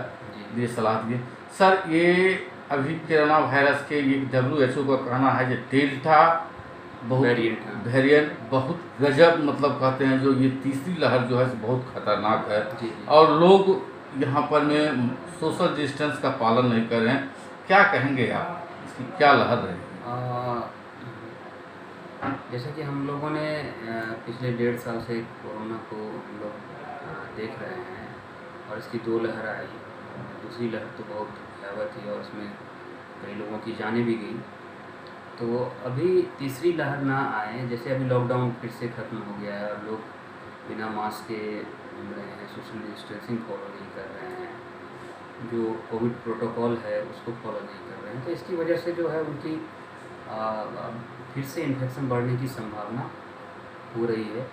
ये सलाह दिए सर। ये अभी कोरोना वायरस के ये WHO का कहना है कि डेल्टा बहुत वेरिएंट बहुत गजब, मतलब कहते हैं जो ये तीसरी लहर जो है बहुत खतरनाक है और लोग यहाँ पर में सोशल डिस्टेंस का पालन नहीं कर रहे हैं, क्या कहेंगे आप, इसकी क्या लहर रहेगी? जैसे कि हम लोगों ने पिछले 1.5 साल से कोरोना को हम लोग देख रहे हैं और इसकी 2 लहर आई, दूसरी लहर तो बहुत भयावह थी और उसमें कई लोगों की जानें भी गई। तो अभी तीसरी लहर ना आए, जैसे अभी लॉकडाउन फिर से ख़त्म हो गया है और लोग बिना मास्क के घूम रहे हैं, सोशल डिस्टेंसिंग फॉलो नहीं कर रहे हैं, जो कोविड प्रोटोकॉल है उसको फॉलो नहीं कर रहे हैं, तो इसकी वजह से जो है उनकी फिर से इन्फेक्शन बढ़ने की संभावना हो रही है।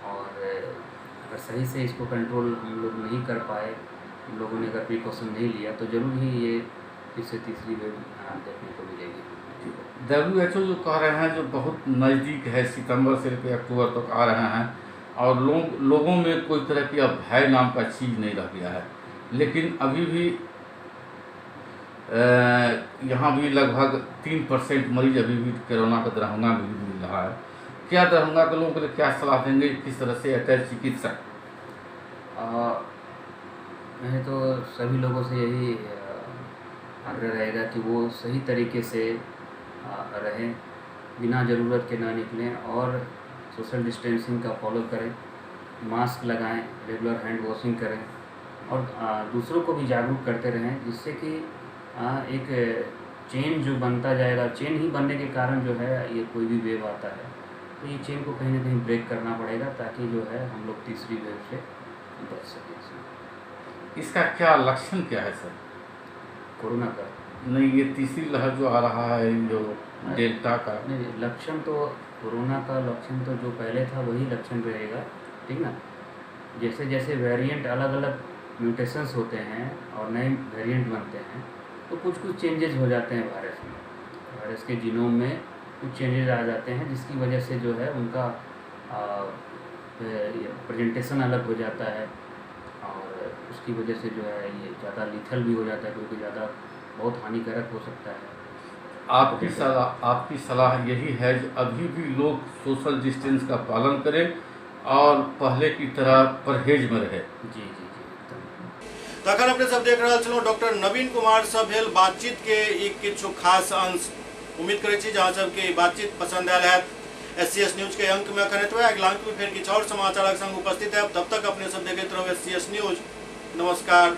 और अगर सही से इसको कंट्रोल हम लोग नहीं कर पाए, हम लोगों ने अगर प्रिकॉशन नहीं लिया, तो ज़रूर ही ये फिर से तीसरी वेव देखने को मिलेगी। WHO जो कह रहे हैं जो बहुत नज़दीक है, सितंबर से लेकर अक्टूबर तक आ रहे हैं और लोगों में कोई तरह की अब भय नाम का चीज़ नहीं रह गया है, लेकिन अभी भी यहाँ भी लगभग 3% मरीज अभी भी कोरोना का दरभंगा में भी मिल रहा है। क्या दरभंगा के लोगों के लिए क्या सलाह देंगे, किस तरह से अटैच चिकित्सा? मैं तो सभी लोगों से यही आग्रह रहेगा कि वो सही तरीके से रहें, बिना ज़रूरत के ना निकलें और सोशल डिस्टेंसिंग का फॉलो करें, मास्क लगाएं, रेगुलर हैंड वॉशिंग करें और दूसरों को भी जागरूक करते रहें, जिससे कि एक चेन जो बनता जाएगा, चेन ही बनने के कारण जो है ये कोई भी वेव आता है तो ये चेन को कहीं ना कहीं ब्रेक करना पड़ेगा ताकि जो है हम लोग तीसरी वेव से बच सकें। इसका क्या लक्षण क्या है सर कोरोना का? नहीं, ये तीसरी लहर जो आ रहा है जो डेल्टा का। नहीं, लक्षण तो कोरोना का लक्षण तो जो पहले था वही लक्षण रहेगा, ठीक ना। जैसे जैसे वेरिएंट अलग अलग म्यूटेशंस होते हैं और नए वेरिएंट बनते हैं तो कुछ कुछ चेंजेस हो जाते हैं वायरस में, वायरस के जीनोम में कुछ चेंजेस आ जाते हैं जिसकी वजह से जो है उनका प्रेजेंटेशन अलग हो जाता है और उसकी वजह से जो है ये ज़्यादा लीथल भी हो जाता है, क्योंकि ज़्यादा बहुत हानिकारक हो सकता है। आपकी सलाह यही है जो अभी भी लोग सोशल डिस्टेंस का पालन करें और पहले की तरह परहेज में रहे। जी जी जी। तखन अपने सब देख रहल छलहुँ डॉक्टर नवीन कुमार से भेल बातचीत के एक किछु खास अंश। उम्मीद करै छी जे अहाँ सबके ई बातचीत पसंद आयल हैत। SCS news के अंक में अखन एतबे, अगिला अंक में फेर किछु और समाचारक संग उपस्थित हैब। तब तक अपने सब देखैत रहू SCS news. नमस्कार।